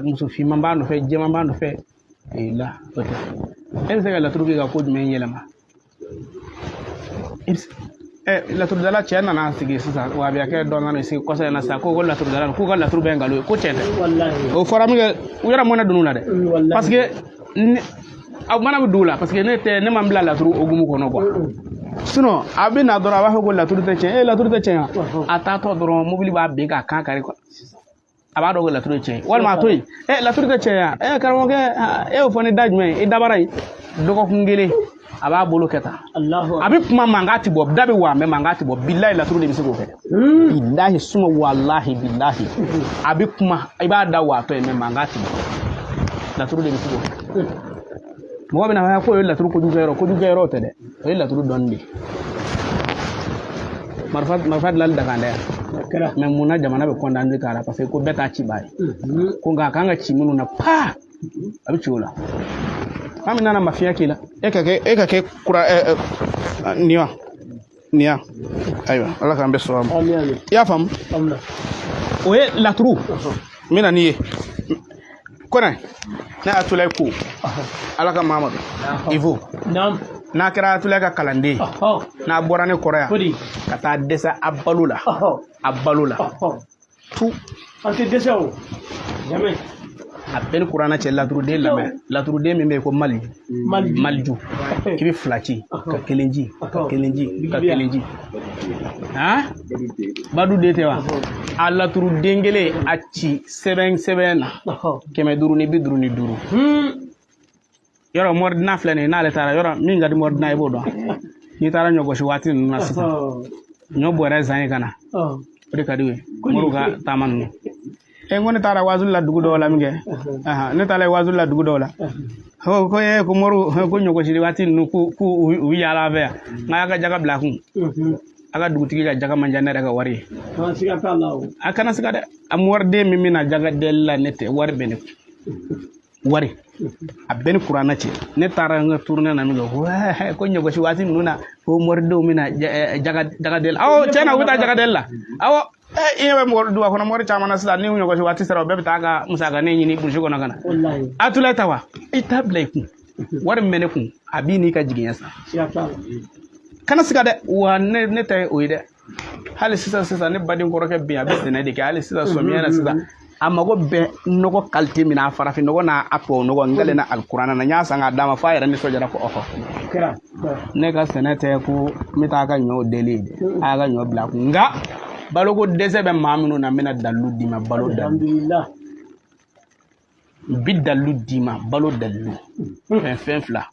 Muso finman b'a nɔfɛ, jɛman b'a nɔfɛ. Ee la, o tɛ. E bɛ se ka laturu kɛ ka ko jumɛn yɛlɛma? Laturudala cɛ nana sigi sisan, wahabiyakɛ dɔ nana sigi kɔsa in na sisan ko laturudala, k'u ka laturu bɛɛ nkalon ye, ko tiɲɛ tɛ. O fɔra min kɛ, u yɛrɛ mɔnɛ donn'u la dɛ, parce que aw mana bɛ don u la, parce que ne tɛ, ne ma n bila laturu hokumu kɔnɔ quoi. Sinon a bɛ na dɔrɔn, a b'a fɔ ko laturu tɛ tiɲɛ. E, laturu tɛ tiɲɛ wa? A taatɔ dɔrɔn, mobili b'a bin k'a kan kari quoi. A b'a dɔn ko laturu ye tiɲɛ ye, walima a to yen. Ɛ, laturu tɛ tiɲɛ ya? Ɛ, karamɔgɔkɛ, e y'o fɔ ni da jumɛn ye? I dabara ye dɔgɔkun kelen, a b'a bolo kɛ tan, a bɛ kuma, mankan ti bɔ, da bɛ wa, mɛ mankan ti bɔ. Bilahi, laturu de bɛ se k'o kɛ. Bilahi suma, walahi bilahi, a bɛ kuma, i b'a da waatɔ ye, mɛ mankan ti bɔ. Laturu de bɛ se k'o kɛ. Mɔgɔ bɛna fɔ k'o ye laturu kojugu kɛ yɔrɔ, kojugu kɛ yɔrɔ tɛ dɛ, o ye laturu dɔnni de ye. Marifa, marifa dilanli dagan dɛ yan, mɛ mun na jamana bɛ condamné k'a la? Parce que ko bɛɛ t'a cibaa ye ko, nka a kan ka ci minnu na pa, a bɛ ci o la. An bɛ nana mafiya k'i la, e ka kɛ kura ɛ ɛ nin wa nin ya. Ayiwa, Ala k'an bɛɛ sɔrɔ a ma. I y'a faamu? O ye laturu. N bɛ na n'i ye kɔnɛ, ne y'a tula ko Ala ka Mamadu Ivo n'a kɛra Atulayi ka kalanden ye, n'a bɔra ne kɔrɔ yan ka taa dɛsɛ a balo la, a balo la tu. An tɛ dɛsɛ o, jamais. A bɛɛ ni kuranɛ cɛ. Laturuden lamɛn, laturuden min bɛ yen ko Maliju, Maliju, i bɛ fila ci ka kelen ci, ka kelen ci, ka kelen ci. Han, badu den tɛ wa? A laturuden kelen, a ci sɛbɛn sɛbɛn na 555. Yɔrɔ mɔridina filɛ nin ye, n'ale taara yɔrɔ min ka di mɔridina ye, i b'o dɔn. N'i taara ɲɔgosi waati ninnu na sisan, ɲɔ bɔrɛ zan ye ka na, o de ka di u ye, moriw ka taama ninnu. E, n ko ne taara wazuli la dugu dɔw la min kɛ, ne taara wazuli la dugu dɔw la, ko e ko moriw ko ɲɔgosili waati ninnu, k'u u bɛ yaala an fɛ yan. N k'a ka jaga bila a kun, a ka dugutigi ka jaga man diya ne yɛrɛ ka wari ye. A kana siga dɛ, a moriden min bɛna jaga deli la, ne tɛ, wari bɛ ne kun, wari a bɛɛ ni kuranɛ cɛ. Ne taara n ka tournée na min kɛ, ko ɲɔgosi waati ninnu na, ko moridenw bɛna jaga deli. Awɔ, tiɲɛ na, u bɛ taa jaga deli la. Awɔ, i ɲɛ bɛ mɔgɔ duba kɔnɔ, mori caman na sisan, ni ɲɔgosi waati sera, o bɛɛ bɛ taa ka musakanin ɲini burusi kɔnɔ ka na. A tula ta wa, i t'a bila i kun, wari min bɛ ne kun, a b'i n'i ka jigiɲɛ san. Kana siga dɛ. Wa ne tɛ o ye dɛ. Hali sisan sisan, ne baden kɔrɔkɛ bɛ yen, a bɛ sɛnɛ de kɛ. Hali sisan, sɔmiya na sisan, a mago bɛ nɔgɔ qualité min na, a farafin nɔgɔ n'a a tubabu nɔgɔ, n kɛlen na alikuranɛ na, n y'a san k'a d'a ma f'a yɛrɛ nisɔndiyara ko ɔhɔ. Ne ka sɛnɛ tɛ ko n bɛ taa a ka ɲɔw deli ye dɛ, a y'a ka ɲɔ bila a kun. Nka baloko dɛsɛ bɛ maa minnu na, n bɛna dalilu d'i ma, balo dalilu. N bi dalilu d'i ma, balo dalilu. Fɛn fila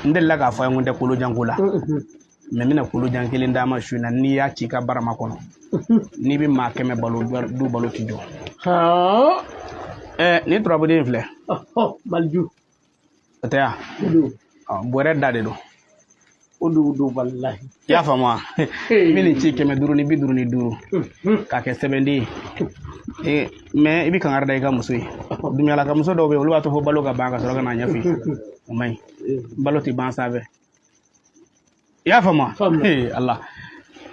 n delila k'a fɔ a ye, n ko n tɛ kolojanko la, mɛ n bɛna kolojan kelen d'a ma su in na. N'i y'a ci i ka barama kɔnɔ, n'i bɛ maa 100 balo, du balo ti jɔ. Ɛ, nin turabuden filɛ. Maliju. O tɛ yan, bɔrɛ da de don. O dugu don, walahi. I y'a faamu wa? I bɛ nin ci 555 k'a kɛ sɛbɛnden ye, mɛ i bɛ kangari da i ka muso ye. Dunyala ka muso dɔw bɛ yen, olu b'a to fo balo ka ban ka sɔrɔ ka na ɲɛf'i ye. O man ɲi, balo tɛ ban sanfɛ. I y'a faamu wa? Ala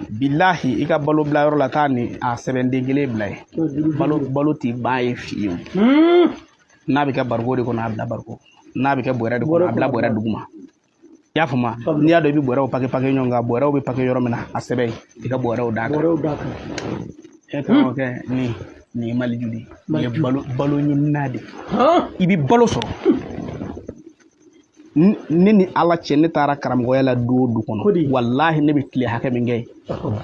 bilahi, i ka balo bila yɔrɔ la, taa ni a sɛbɛnden kelen bila yen. Balo tɛ ban ye fiyewu. N'a bɛ kɛ bariko de kɔnɔ, a bila bariko. N'a bɛ kɛ bɔrɛ de kɔnɔ, a bila bɔrɛ duguma. I y'a faamu? N'i y'a dɔn i bɛ bɔrɛw pake pake ɲɔgɔn kan, bɔrɛw bɛ pake yɔrɔ min na, a sɛbɛn i ka bɔrɛw d'a kan. E karamɔgɔkɛ, nin ye maliju de ye, nin ye balo ɲinina de ye. I bɛ balo sɔrɔ. Ne ni Ala cɛ, ne taara karamɔgɔya la du o du kɔnɔ, walahi, ne bɛ tile hakɛ min kɛ,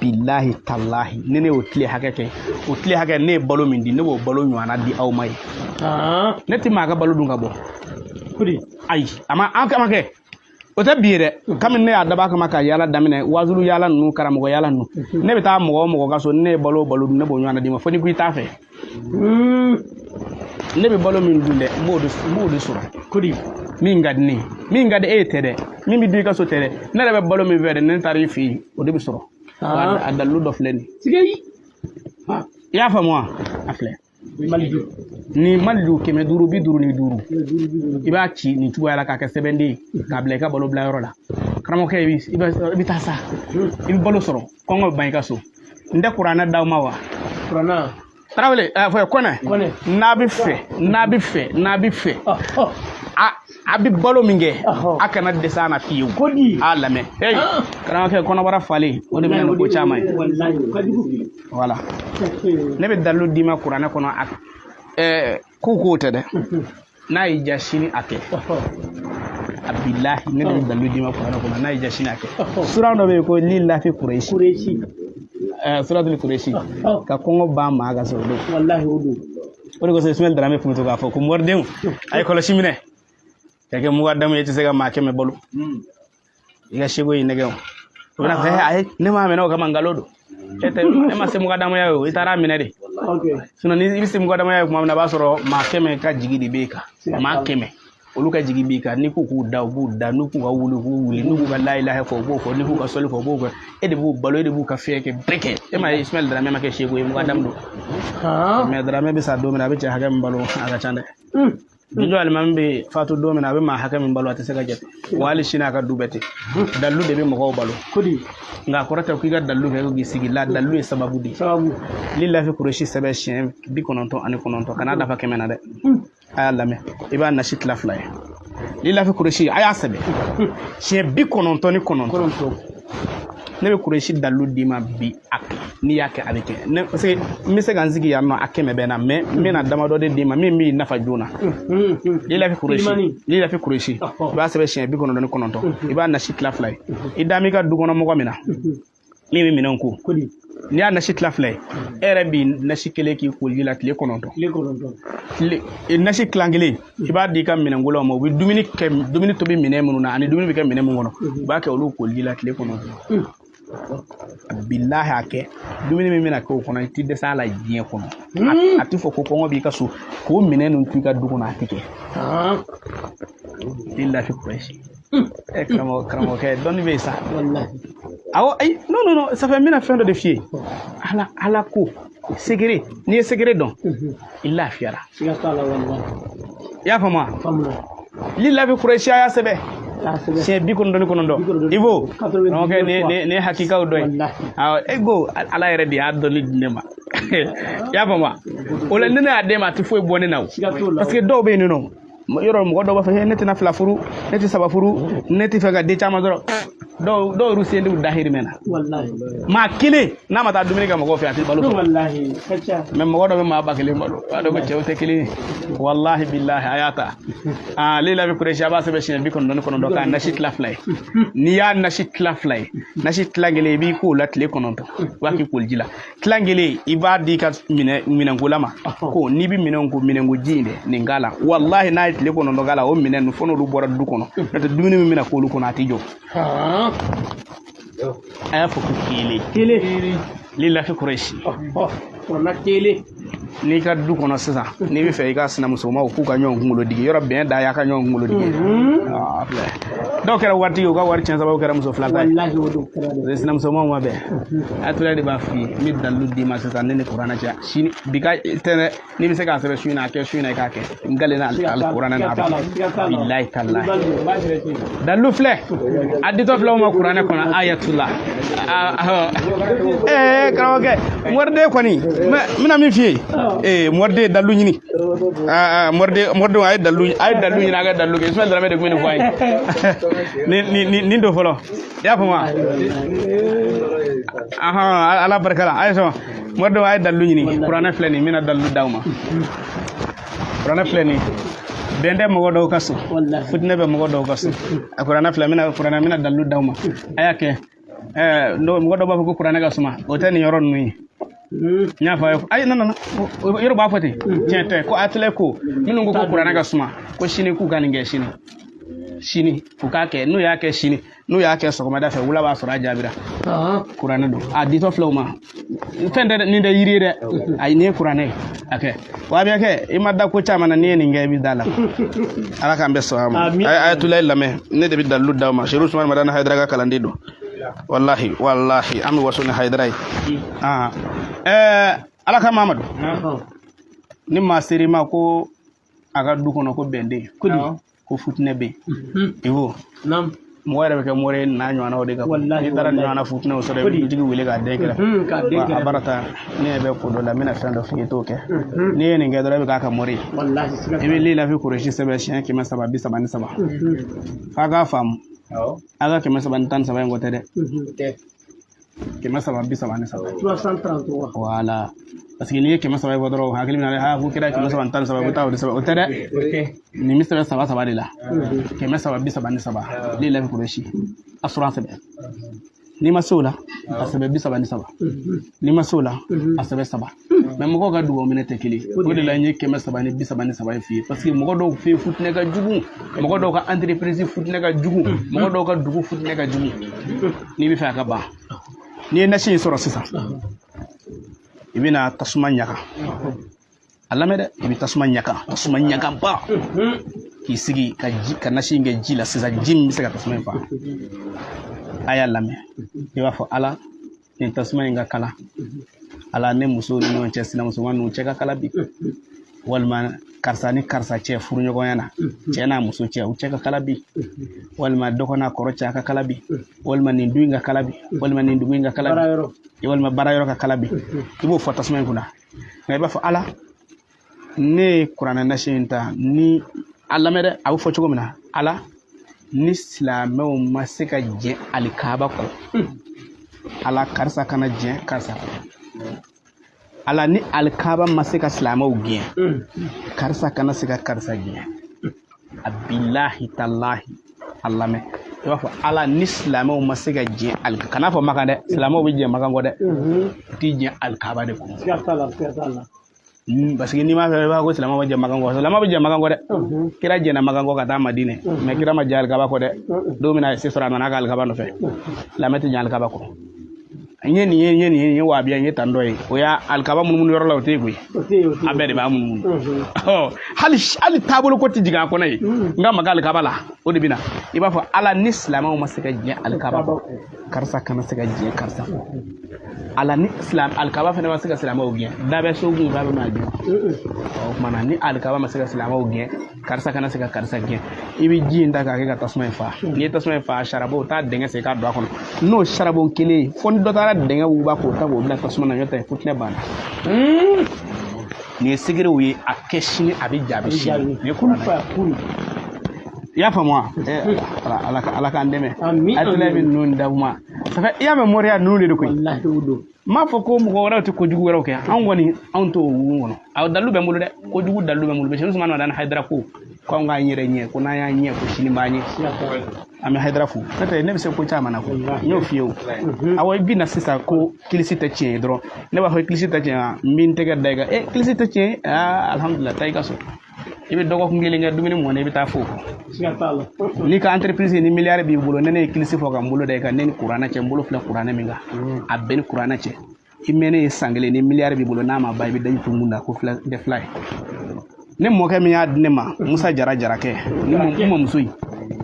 bilahi talahi, ni ne y'o tile hakɛ kɛ, o tile hakɛ ne ye balo min di, ne b'o balo ɲɔgɔnna di aw ma ye. Ne tɛ maa ka balo dun ka bɔ. Ayi, a ma an kama kɛ, o tɛ bi ye dɛ. Kabini ne y'a dab'a kama ka yaala daminɛ, wazulu yaala ninnu, karamɔgɔ yaala ninnu, ne bɛ taa mɔgɔ o mɔgɔ ka so, ne ye balo o balo dun, ne b'o ɲɔgɔnna d'i ma, fo n'i ko i t'a fɛ. Ne bɛ balo min dun dɛ, n b'o de sɔrɔ. Min ka di ne ye, min ka di e ye tɛ dɛ, min bɛ dun i ka so tɛ dɛ, ne yɛrɛ bɛ balo min fɛ dɛ, ne taara i fɛ yen, o de bɛ sɔrɔ. A dalilu dɔ filɛ nin ye. I y'a faamu wa? A filɛ. Ni maliju 555, i b'a ci nin cogoya la k'a kɛ sɛbɛnden ye k'a bila i ka balo bila yɔrɔ la. Karamɔgɔkɛ, i bɛ taa sa, i bɛ balo sɔrɔ, kɔngɔ bɛ ban i ka so. N tɛ kuranɛ d'aw ma wa? Tarawele fɔ Kɔnɛ. Kɔnɛ. N'a bɛ fɛ, n'a bɛ fɛ, n'a bɛ fɛ, a bɛ balo min kɛ, a kana dɛsɛ a na fiyewu. Kodi. A lamɛn. Hey, karamɔgɔkɛ, kɔnɔbara falen, o de bɛ na ni ko caman ye. Wallahi, o ka jugu. Voilà. Ne bɛ dalilu d'i ma kuranɛ kɔnɔ, a ko k'o tɛ dɛ. N'a y'i diya sini a kɛ. A bilahi, ne de bɛ dalilu d'i ma kuranɛ kɔnɔ, n'a y'i diya sini a kɛ. Suran dɔ bɛ yen ko lilafi Kuresi. Kuresi. Suratul Kuresi. Ka kɔngɔ ban maa ka sɔrɔ o don. Wallahi, o don. O de kosɔn Ismaël Dramé tun bɛ to k'a fɔ ko moridenw a ye kɔlɔsi minɛ ka kɛ mugadamu ye, i tɛ se ka maa 100 balo, i ka seko y'i nɛgɛ. O o bɛna fɔ ayi, ne m'a minɛ o kama, nkalon don. E tɛ, e ma se mugadamuya ye, o i taara a minɛ de. Sinon ni i bɛ se mugadamuya ye tuma min na, a b'a sɔrɔ maa 100 ka jigi de b'e kan, maa 100 olu ka jigi b'i kan. N'i ko k'u da, u b'u da. N'u k'u ka wuli, u b'u wuli. N'u k'u ka layilaha fɔ, u b'o fɔ. N'i k'u ka sɔli fɔ, u b'o kɛ. E de b'u balo, e de b'u ka fɛn kɛ, bɛɛ kɛ. E m'a ye Ismaël Dramé ma kɛ seko ye, mugadamu don. Mais Dramé bɛ sa don min na, a bɛ cɛ hakɛ min balo, a ka ca dɛ. Junju alimami bɛ fatu don min na, a bɛ maa hakɛ min balo, a tɛ se ka jate. Wa hali sini a ka du bɛɛ ten. Dalilu de bɛ mɔgɔw balo. Kodi. Nka a kɔrɔ tɛ k'i ka dalilu kɛ k'i sigi la. Dalilu ye sababu de ye. Sababu. Lilafi Kuresi sɛbɛn siɲɛ 99, kan'a dafa 100 na dɛ. A y'a lamɛn, i b'a nasi tila fila ye. Lilafi Kuresi, a y'a sɛbɛn siɲɛ 99. 90. Ne bɛ Kuresi dalilu d'i ma bi, a kɛ, n'i y'a kɛ a bɛ kɛ. Ne parce que n bɛ se ka n sigi yan nɔ, a 100 bɛ n na, mais n bɛna damadɔ de d'i ma min b'i nafa joona. Lilafi Kuresi, lilafi Kuresi, i b'a sɛbɛn siɲɛ 99, i b'a nasi tila fila ye. I da m'i ka du kɔnɔ mɔgɔ min na, min bɛ minɛnw ko. Kodi. N'i y'a nasi tila fila ye, e yɛrɛ b'i nasi kelen k'i koliji la tile 9. Tile 9. Tile nasi tilan kelen, i b'a di i ka minɛnkolaw ma, u bɛ dumuni kɛ, dumuni tobi minɛn minnu na ani dumuni bɛ kɛ minɛn min kɔnɔ, u b'a kɛ olu koliji la tile 9. Bilahi, a kɛ dumuni min bɛna kɛ o kɔnɔ, i ti dɛsɛ a la diɲɛ kɔnɔ. A ti fɔ ko kɔngɔ b'i ka so k'o minɛn ninnu to i ka du kɔnɔ, a ti kɛ. Lilafi Kuresi. Karamɔgɔkɛ, dɔnni bɛ yen sa. Wallahi. Awɔ, ayi, non non non, ça fait n bɛna fɛn dɔ de f'i ye. Ala ala ko secret, n'i ye secret dɔn, i lafiyara. Siga t'a la, wallahi. I y'a faamu wa? Faamuna. Lilafi Kuresi, a y'a sɛbɛn A sɛbɛn. siɲɛ 99. I b'o karamɔgɔkɛ, nin ye hakikaw dɔ ye. Wallahi. Awɔ, e ko ala yɛrɛ de y'a dɔnni di ne ma. I y'a faamu wa? O la ni ne y'a d'e ma, a tɛ foyi bɔ ne na o. Siga t'o la. Parce que dɔw bɛ yen nɔ, yɔrɔ mɔgɔ dɔw b'a fɔ ne tɛna fila furu, ne tɛ saba furu, ne tɛ fɛ ka den caman sɔrɔ. Dɔw yɛrɛ sen t'u dahirimɛ na. Wallahi. Maa kelen n'a ma taa dumuni kɛ mɔgɔw fɛ, a tɛ balo sɔrɔ. Wallahi, ka ca. Mais mɔgɔ dɔ bɛ maa 1000 balo, o b'a dɔn ko cɛw tɛ kelen ye. Wallahi billahi, a y'a ta. Aa, lilafi Kuresi, a b'a sɛbɛn siɲɛ 99 k'a nasi tila fila ye. N'i y'a nasi tila fila ye, nasi tila kelen i b'i k'o la tile 9, i b'a k'i koliji la. Tila kelen i b'a di i ka minɛnkola ma, ko n'i bɛ minɛnw ko, minɛnko ji in dɛ, nin k'a la. Wallahi, n'a ye tile 9 k'a la, o minɛn ninnu fo n'olu bɔra du kɔnɔ, n'o tɛ dumuni min bɛna k'olu kɔnɔ, a tɛ jɔ. A y'a fɔ ko kelen. Kelen. Lilafi Kuresi. Kɔnɔ kelen. N'i ka du kɔnɔ sisan, n'i bɛ fɛ i ka sinamusomaw k'u ka ɲɔgɔn kunkolo digi, yɔrɔ bɛn da y'a ka ɲɔgɔn kunkolo digi. Filɛ, dɔw kɛra waritigi ye, u ka wari tiɲɛ sababu kɛra muso fila ta ye. Wallahi, o don kɛra dɛ. Parce que sinamusomaw ma bɛn. A tora de b'a f'i ye, n bɛ dalilu d'i ma sisan, ne ni kuranɛ cɛ. Sini bi ka tɛ dɛ, n'i bɛ se k'a sɛbɛn su in na, a kɛ su in na, i k'a kɛ. N kalenna alikuranɛ na, a bɛ kɛ. Bilahi talahi. Dalilu filɛ, a ditɔ filɛ o ma kuranɛ kɔnɔ, ayatula. Karamɔgɔkɛ, moriden kɔni, n bɛna min f'i ye, moriden dalilu ɲini. Moridenw, a ye dalilu ɲini, a ka dalilu kɛ. Ismaël Dramé de tun bɛ nin fɔ a ye. Nin don fɔlɔ, i y'a faamu wa? Ala barika la, a ye sɔn. Moridenw, a ye dalilu ɲini. Kuranɛ filɛ nin, n bɛna dalilu d'aw ma. Kuranɛ filɛ nin, bɛn tɛ mɔgɔ dɔw ka so, futinɛ bɛ mɔgɔ dɔw ka so. A kuranɛ filɛ, n bɛna kuranɛ, n bɛna dalilu d'aw ma. A y'a kɛ. Mɔgɔ dɔw b'a fɔ ko kuranɛ ka suma, o tɛ nin yɔrɔ ninnu ye. N y'a fɔ a ye, ayi, non non, yɔrɔ b'a fɔ ten, tiɲɛ tɛ. Ko atelier ko minnu ko ko kuranɛ ka suma, ko sini k'u ka nin kɛ, sini sini u k'a kɛ. N'u y'a kɛ sini, n'u y'a kɛ sɔgɔmada fɛ, wula b'a sɔrɔ a jaabira. Kuranɛ don, a ditɔ filɛ o ma. Fɛn tɛ dɛ, nin tɛ yiri ye dɛ, ayi, nin ye kuranɛ ye. A kɛ wa, a bɛ kɛ, i ma da ko caman na, n'i ye nin kɛ, i bɛ da la. Ala k'an bɛɛ sɔn a ma. A ye tulayi lamɛn, ne de bɛ dalilu d'aw ma. Seru Usumani Madani Hayidara ka kalanden don. Wallahi wallahi, an bɛ waso ni Hayidara ye. Ala ka Mamadu, ni maa ser'i ma ko a ka du kɔnɔ ko bɛn tɛ yen, ko futinɛ bɛ yen, i b'o Mɔgɔ yɛrɛ bɛ kɛ mori ye n'a ɲɔgɔnnaw de kan. N'i taara nin ɲɔgɔnna futinɛw sɔrɔ, i bɛ dutigi wele k'a den kɛrɛfɛ. K'a den A bara ta, ne ɲɛ bɛ ko dɔ la, n bɛna fɛn dɔ f'i ye, i t'o kɛ. N'i ye nin kɛ dɔrɔn, e bɛ k'a ka mori ye. I bɛ lilafi kɔrɔsi sɛbɛn siɲɛ 333. F'a k'a faamu. A ka 313 in ko tɛ dɛ. 333. 333. Voilà. Parce que n'i ye 300 fɔ dɔrɔn, hakili bɛna ha ko kira 313, i bɛ taa o de sɛbɛn. O tɛ dɛ. Nin bɛ sɛbɛn saba saba de la. 333. Lilafi kɔrɔsi. A sɔrɔ a sɛbɛn. N'i ma se o la, a sɛbɛn 33. N'i ma se o la, a sɛbɛn saba. Mais mɔgɔw ka dugawu minɛ tɛ kelen. O de la n ye 333 in f'i ye. Parce que mɔgɔ dɔw fɛ yen futinɛ ka jugu, mɔgɔ dɔw ka entreprise futinɛ ka jugu, mɔgɔ dɔw ka dugu futinɛ ka jugu. N'i bɛ fɛ a ka ban, n'i ye nasi in sɔrɔ sisan, i bɛna tasuma ɲaga. A lamɛn dɛ, i bɛ tasuma ɲaga, tasuma ɲagaba, k'i sigi ka ji ka nasi in kɛ ji la sisan, ji min bɛ se ka tasuma in faga. A y'a lamɛn, i b'a fɔ Ala, nin tasuma in ka kala. Ala, ne muso ni ɲɔgɔn cɛ, sinamusoman ninnu cɛ ka kala bi, walima karisa ni karisa cɛ furuɲɔgɔnya na, cɛ n'a muso cɛ, u cɛ ka kala bi, walima dɔgɔ n'a kɔrɔ cɛ, a ka kala bi, walima nin du in ka kala bi, walima nin dugu in ka kala bi, walima baara yɔrɔ ka kala bi. I b'o fɔ tasuma in kunna. Nka i b'a fɔ Ala, ne ye kuranɛ nasi in ta ni a lamɛn dɛ, a bɛ fɔ cogo min na, Ala, ni silamɛw ma se ka jɛn alikaba kɔ, Ala, karisa kana jɛn karisa kɔ. Ala, ni alikaba ma se ka silamɛw gɛn, karisa kana se ka karisa gɛn. A bilahi talahi, a lamɛn, i b'a fɔ Ala, ni silamɛw ma se ka jɛn alikaba, kana fɔ Makan dɛ, silamɛw bɛ jɛn Makan kɔ dɛ, u t'i jɛn alikaba de kɔ. Parce que n'i m'a fɛ, i b'a fɔ ko silamɛw bɛ jɛn Makan kɔ. Silamɛw bɛ jɛn Makan kɔ dɛ. Kira jɛnna Makan kɔ ka taa Madinɛ, mais kira ma jɛn alikaba kɔ dɛ. Don min na a ye se sɔrɔ, a nana a ka alikaba nɔfɛ. Silamɛ tɛ jɛn alikaba kɔ. N ye nin ye, n ye nin ye, n ye wabiya, n ye tan dɔ ye. O y'a alikaba munumunu yɔrɔ la, o tɛ yen koyi. An bɛɛ de b'a munumunu. Hali hali taabolo ko tɛ jigin a kɔnɔ yen. N ka maga alikaba la, o de bɛ na. I b'a fɔ Ala, ni silamɛw ma se ka jɛn alikaba kɔ, karisa kana se ka jɛn karisa kɔ. Ala, ni silam alikaba fana ma se ka silamɛw gɛn, da bɛ so kun k'a bɛ n'a jɔ. O tuma na, ni alikaba ma se ka silamɛw gɛn, karisa kana se ka karisa gɛn. I bɛ ji in ta k'a kɛ ka tasuma in fa. N'i ye tasuma in fa, saribɔn taa dingɛ sen k'a don a kɔnɔ. N'o saribɔn kelen ye, fo ni dɔ taara dingɛ wuguba k'o ta k'o bila tasuma na, n'o tɛ futinɛ banna. Nin ye segerew ye, a kɛ sini a bɛ jaabi sini. Nin ye kuranɛ ye. I y'a faamu wa? Ala ala k'an dɛmɛ. Hakilina bɛ ninnu da kuma. Ça fait i y'a mɛn, moriya ninnu de don koyi. N m'a fɔ ko mɔgɔ wɛrɛw tɛ kojugu wɛrɛw kɛ, anw kɔni anw t'o wugu kɔnɔ. A dalilu bɛ n bolo dɛ, kojugu dalilu bɛ n bolo. Bɛsɛn Usumani Madani Hayidara ko k'anw k'an yɛrɛ ɲɛ, ko n'an y'an ɲɛ ko sini b'an ɲɛ. An bɛ Hayidara fo. N'o tɛ ne bɛ se ko caman na koyi, n y'o f'i ye o. Awɔ, i bɛ na sisan ko kilisi tɛ tiɲɛ ye dɔrɔn. Ne b'a fɔ kilisi tɛ tiɲɛ ye, n bɛ n tɛgɛ da i kan. Kilisi tɛ tiɲɛ ye, aa alhamdulilah, taa i ka so. I bɛ dɔgɔkun kelen kɛ dumuni mɔnen, i bɛ taa fo. N'i ka entreprise ni miliyari b'i bolo, ne ne ye kilisi fɔ ka n bolo da i kan, ne ni kuranɛ cɛ, n bolo filɛ kuranɛ min kan, a bɛɛ ni kuranɛ cɛ. I mɛnnen ye san kelen, ni miliyari b'i bolo, n'a ma ban, i bɛ daji tu mun na ko fila tɛ fila ye. Ne mɔkɛ min y'a di ne ma, Musa Jara Jarakɛ, ni n mamuso in,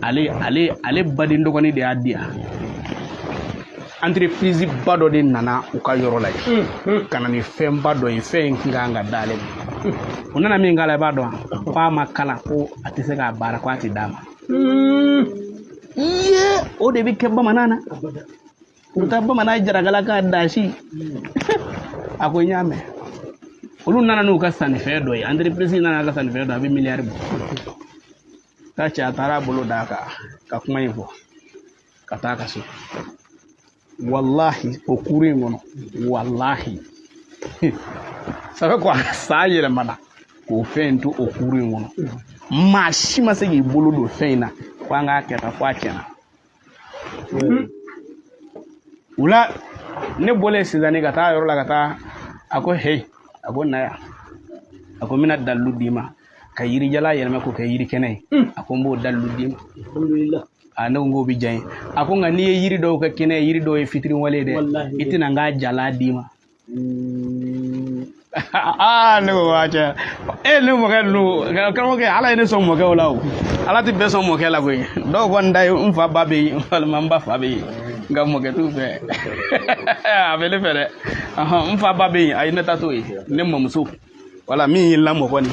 ale baden dɔgɔnin de y'a di yan. Entreprise ba dɔ de nana u ka yɔrɔ la yen ka na ni fɛnba dɔ ye, fɛn in kun kan ka d'ale ma. U nana min k'a la, i b'a dɔn, k'a ma kalan, ko a tɛ se k'a baara, ko a tɛ d'a ma. Iye, o de bɛ kɛ bamanan na. U bɛ taa bamanan jarakala k'a dasi. A ko n y'a mɛn. Olu nana n'u ka sannifɛn dɔ ye, entreprise nana n'a ka sannifɛn dɔ ye, a bɛ miliyari bɔ. K'a cɛ a taara a bolo d'a kan ka kuma in fɔ ka taa ka so. Walahi, o kuru in kɔnɔ, walahi, ça fait quoi, san yɛlɛmana k'o fɛn in to o kuru in kɔnɔ, maa si ma se k'i bolo don fɛn in na ko an k'a kɛ tan, fo a tiɲɛna. O la ne bɔlen sisan ka taa yɔrɔ la ka taa, a ko heyi, a ko na yan, a ko n bɛna dalilu d'i ma ka yirijala yɛlɛma k'o kɛ yiri kɛnɛ ye. A ko n b'o dalilu d'i ma. A ne ko n k'o bɛ diya n ye. A ko nka n'i ye yiri dɔw kɛ kɛnɛ ye, yiri dɔw ye fitiriwale ye dɛ, i tɛna n k'a jala d'i ma. Aa, ne ko waa cɛ, e ne mɔkɛ ninnu, karamɔgɔkɛ, Ala ye ne sɔn mɔkɛw la o. Ala tɛ bɛɛ sɔn mɔkɛ la koyi. Dɔw kɔni ta ye n fa ba bɛ yen, walima n ba fa bɛ yen, nka mɔkɛ t'u fɛ. A bɛ ne fɛ dɛ, n fa ba bɛ yen, ayi, ne ta t'o ye, ne mamuso, wala min y'i lamɔ kɔni,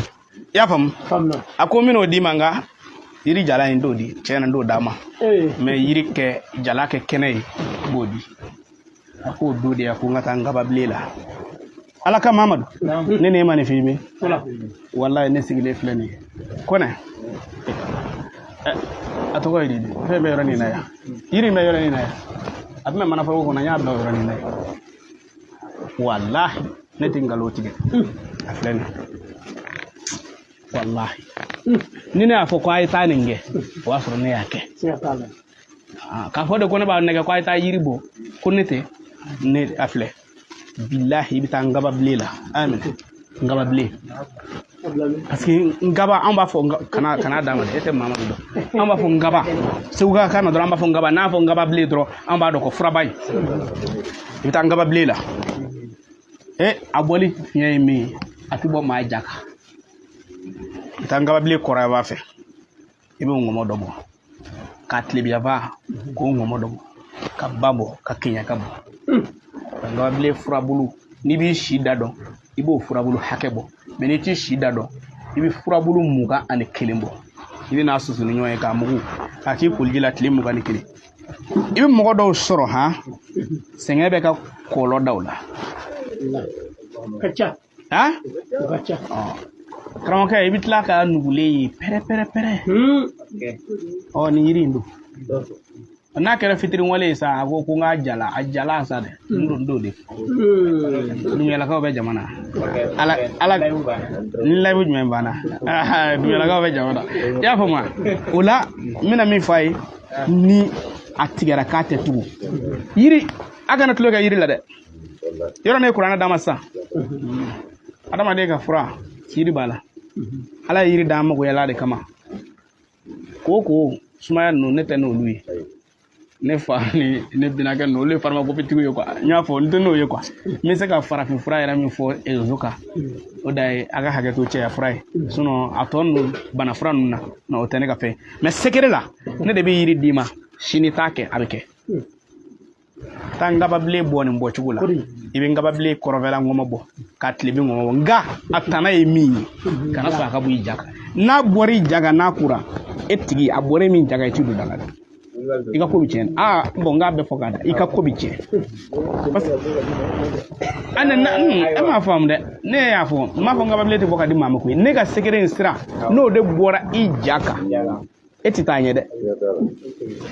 i y'a faamu. A ko n bɛn'o d'i ma, nka Yiri jala in t'o di, tiɲɛ na n t'o d'a ma. Mais yiri kɛ jala kɛ kɛnɛ ye, n b'o di. A k'o don de, a ko n ka taa n kababilen la. Ala ka Mamadu, ne ne ma nin filmer. Walayi, ne sigilen filɛ nin ye. Kɔnɛ, a tɔgɔ ye di? Fɛn bɛ yɔrɔ nin na yan, yiri in bɛ yɔrɔ nin na yan, a tun bɛ manaforoko kɔnɔ, n y'a bila o yɔrɔ nin na yan. Walahi, ne tɛ nkalon tigɛ, a filɛ nin. Walahi, ni ne y'a fɔ ko a ye taa nin kɛ, o b'a sɔrɔ ne y'a kɛ. K'a fɔ de ko ne b'a nɛgɛ ko a ye taa yiri bɔ, ko ne tɛ ne. A filɛ, bilahi, i bɛ taa nkababilen la, a y'a minɛ nkababilen, parce que nkaba, an b'a fɔ kana d'a ma dɛ, e tɛ Mamadu dɔn. An b'a fɔ nkaba seguka kan na dɔrɔn, an b'a fɔ nkaba. N'a fɔ nkababilen dɔrɔn, an b'a dɔn ko furaba in. I bɛ taa nkababilen la, e a bɔli fiɲɛ ye min ye, a tɛ bɔ maa ja kan. I bɛ taa nkababilen kɔrɔ b'a fɛ, i bɛ ŋɔmɔ dɔ bɔ ka tilebiyanfa k'o ŋɔmɔ dɔ bɔ, ka ba bɔ, ka keɲaka bɔ, ka nkababilen furabulu. N'i b'i si da dɔn, i b'o furabulu hakɛ bɔ, mais n'i t'i si da dɔn, i bɛ furabulu 21 bɔ. I bɛ n'a susu ni ɲɔgɔn ye k'a mugu k'a k'i koliji la tile 21. I bɛ mɔgɔ dɔw sɔrɔ han, sɛgɛn bɛ ka kɔlɔ da o la. Ka ca. Han? O ka ca. Karamɔgɔkɛ, i bɛ tila ka nugulen ye pɛrɛ pɛrɛ pɛrɛ. Ɔ, nin yiri in don, n'a kɛra fitiriwale ye sa, a ko ko n k'a jala, a jala sa dɛ, n don t'o de. Dumuyalakaw bɛ jamana ala ala ni layibu jumɛn banna, dumuyalakaw bɛ jamana. I y'a faamu wa? O la n bɛna min fɔ a ye, ni a tigɛra k'a tɛ tugu yiri, a kana tulon kɛ yiri la dɛ. Yɔrɔ ne ye kuranɛ d'a ma sisan, adamaden ka fura yiri b'a la. Ala ye yiri d'an magoyala de kama. Ko sumaya ninnu, ne tɛ n'olu ye. Ne fa ni ne binakɛ ninnu, olu ye pharmacopée ye quoi. N y'a fɔ, n tɛ n'o ye quoi. N bɛ se ka farafin fura yɛrɛ min fɔ réseau kan, o da ye a ka hakɛ to, cɛya fura ye. Sinon a tɔ ninnu, bana fura ninnu na, o tɛ ne ka fɛn. Mais secret la, ne de bɛ yiri d'i ma sini, t'a kɛ, a bɛ kɛ. Taa nkababilen bɔ nin bɔcogo la, i bɛ nkababilen kɔrɔfɛla ŋɔmɔ bɔ ka tilebin ŋɔmɔ bɔ, nka a tana ye min ye, kana sɔn a ka bɔ i ja kan. N'a bɔra i ja kan, n'a kura e tigi, a bɔra e min ja kan, i ti don daga la, i ka ko bɛ tiɲɛ. Aa bɔn, n k'a bɛɛ fɔ k'a da, i ka ko bɛ tiɲɛ. Parce que a ne na e m'a faamu dɛ. Ne y'a fɔ, n m'a fɔ nkababilen tɛ bɔ ka di maa ma koyi. Ne ka secret in sira, n'o de bɔra i ja kan, e tɛ taa ɲɛ dɛ,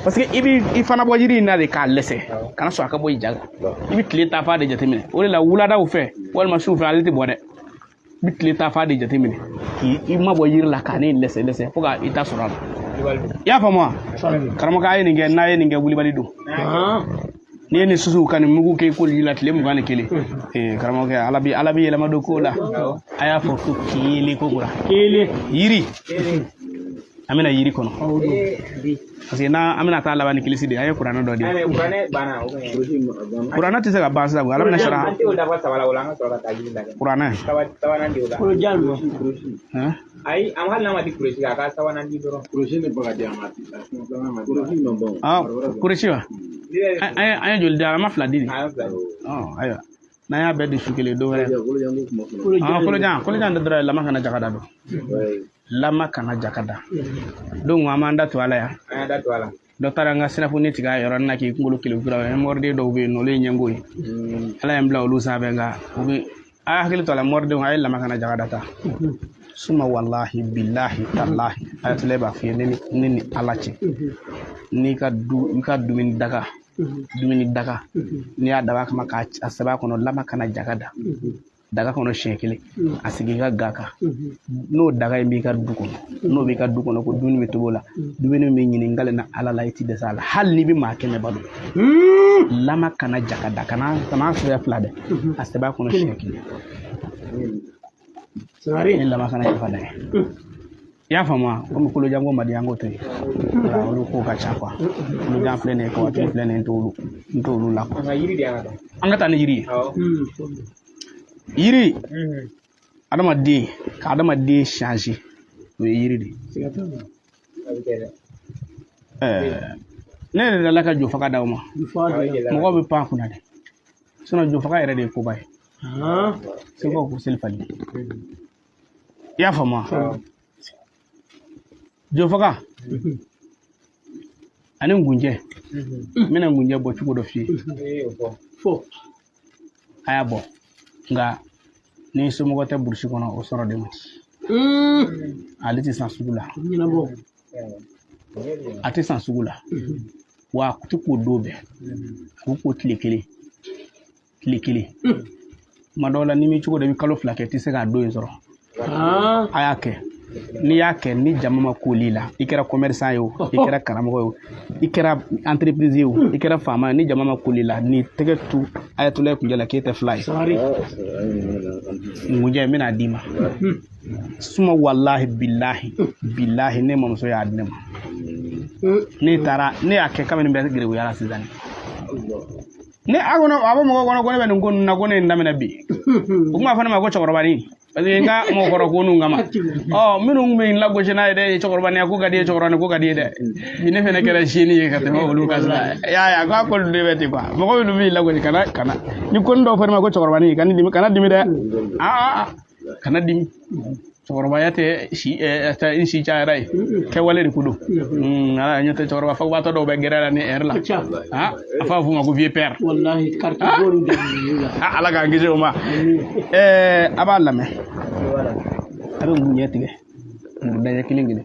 parce que i b'i i fana bɔ yiri in na de k'a lɛsɛ, kana sɔn a ka bɔ i ja kan. I bɛ tile tafa de jateminɛ. O de la wuladaw fɛ walima su fɛ, ale tɛ bɔ dɛ. I bɛ tile tafa de jateminɛ k'i mabɔ yiri la k'a ne lɛsɛ lɛsɛ fo ka i ta sɔrɔ a la. I y'a faamu wa? Karamɔgɔ, a ye nin kɛ, n'a ye nin kɛ, wulibali don. N'i ye nin susu ka nin mugu kɛ i koliji la tile 21, ee karamɔgɔkɛ, ala bi yɛlɛma don ko la. A y'a fɔ ko kelen ko kura. Kelen. Yiri, an bɛna yiri kɔnɔ, parce que n'an an bɛna taa laban ni kilisi de ye. An ye kuranɛ dɔ di, kuranɛ tɛ se ka ban sisan, ala bɛna sara kuranɛ. Ayi, an hali n'a ma di kurusi a ka sabanan di dɔrɔn. Kurusi ni bagaji a ma di. Kurusi ma ban. Ah, kurusi wa? An ye joli di? An ma fila di de. An ye fila di. Ayiwa, n'an y'a bɛɛ di su kelen, dɔ wɛrɛ. Ah, kolojan, kolojan de dɔrɔn, lama kana jaka da don. Lama kana jaka da. Donc an b'an da to ala yan. An y'an da to a la. Dɔ taara n ka sirafoni tigɛ a yɔrɔnin na k'i kunkolo kelen kura. Mɔriden dɔw bɛ yen nɔ, olu ye ɲɛngo ye. Ala ye n bila olu sanfɛ, nka u bɛ a y'a hakili to a la. Mɔridenw, a ye lama kana jaka da ta. Suma walahi bilahi talahi, ayatollah b'a f'i ye, ne ni ala cɛ, n'i ka du, i ka dumuni daga, dumuni daga, n'i y'a dab'a kama k'a sɛbɛn a kɔnɔ lama kana jaka da daga kɔnɔ siɲɛ kelen, a sigi i ka ga kan. N'o daga in b'i ka du kɔnɔ, n'o b'i ka du kɔnɔ, ko dumuni bɛ tobi o la, dumuni bɛ ɲini n na ala la, i ti dɛsɛ a la, hali n'i bɛ maa 100 balo. Lama kana jaka da, kana sɛbɛn fila dɛ, a sɛbɛn a kɔnɔ siɲɛ kelen. Ni lama kana jaka da ye, i y'a faamu wa? Komi kolojanko man di, an k'o to yen. Wala, olu ko ka ca quoi. Kolojan filɛ nin ye, kabatigiw filɛ nin ye, n t'olu la quoi. An ka yiri de an ka taa. An ka taa ni yiri ye. Awɔ. Yiri, adamaden ka adamaden changer, o ye yiri de ye. A bɛ kɛ dɛ. Ne yɛrɛ delila ka jofaga d'aw ma. A bɛ gɛlɛya. Mɔgɔw bɛ pan kunna dɛ, sinon jofaga yɛrɛ de ye koba ye. Segukaw ko seli fali, i y'a faamu wa? Jofaga ani ngunjɛ, n bɛna ngunjɛ bɔ cogo dɔ f'i ye. Fɔ. A y'a bɔ, nka ni somɔgɔ tɛ burusi kɔnɔ, o sɔrɔ de ma. Ale tɛ san sugu la. Ɲɛnabɔ. A tɛ san sugu la, wa a tɛ ko don bɛɛ, a bɛ ko tile kelen tile kelen. Tuma dɔw la, n'i m'i cogo dɔn, i bɛ kalo 2 kɛ, i tɛ se k'a don in sɔrɔ. A y'a kɛ, n'i y'a kɛ ni jama ma koli la, i kɛra commerçant ye o, i kɛra karamɔgɔ ye o, i kɛra entreprise ye o, i kɛra faama ye, ni jama ma koli la, n'i tɛgɛ tu ayatollah kunjɛ la k'e tɛ fila ye. Ngunjɛ, n bɛna d'i ma suma, walahi bilahi bilahi, ne mamuso y'a di ne ma. Ne taara, ne y'a kɛ kabini bɛ gerebuya la sisan. Ne a kɔnɔ, a bɛ mɔgɔ kɔnɔ ko ne bɛ nin ko ninnu na, ko ne ye nin daminɛ bi. U kun b'a fɔ ne ma ko cɛkɔrɔbanin, parce que n ka mɔgɔkɔrɔ ko ninnu kama. Ɔ, minnu kun bɛ n lagosi n'a ye dɛ, cɛkɔrɔbaniya ko ka di ye, cɛkɔrɔbanin ko ka di ye dɛ. Bi ne fɛnɛ kɛra sini ye ka tɛmɛ olu kan sisan. I y'a ye a ko a ko ninnu de bɛ ten quoi. Mɔgɔ minnu b'i lagosi, kana kana ni ko dɔw fɔ ne ma ko cɛkɔrɔbanin, kana dimi, kana dimi dɛ. Aa, kana dimi. Cɛkɔrɔbaya tɛ si tɛ n si cayara ye, kɛwale de ko don. Ala ɲɛ tɛ, cɛkɔrɔba fagubatɔ dɔw bɛ gɛrɛ la ni ɛri la. A f'a f'u ma ko vieux père. Wallahi, carte bɔlu de la. Ala k'an kisi o ma. A b'a lamɛn, a bɛ ngunjɛ tigɛ murudanya kelen kelen.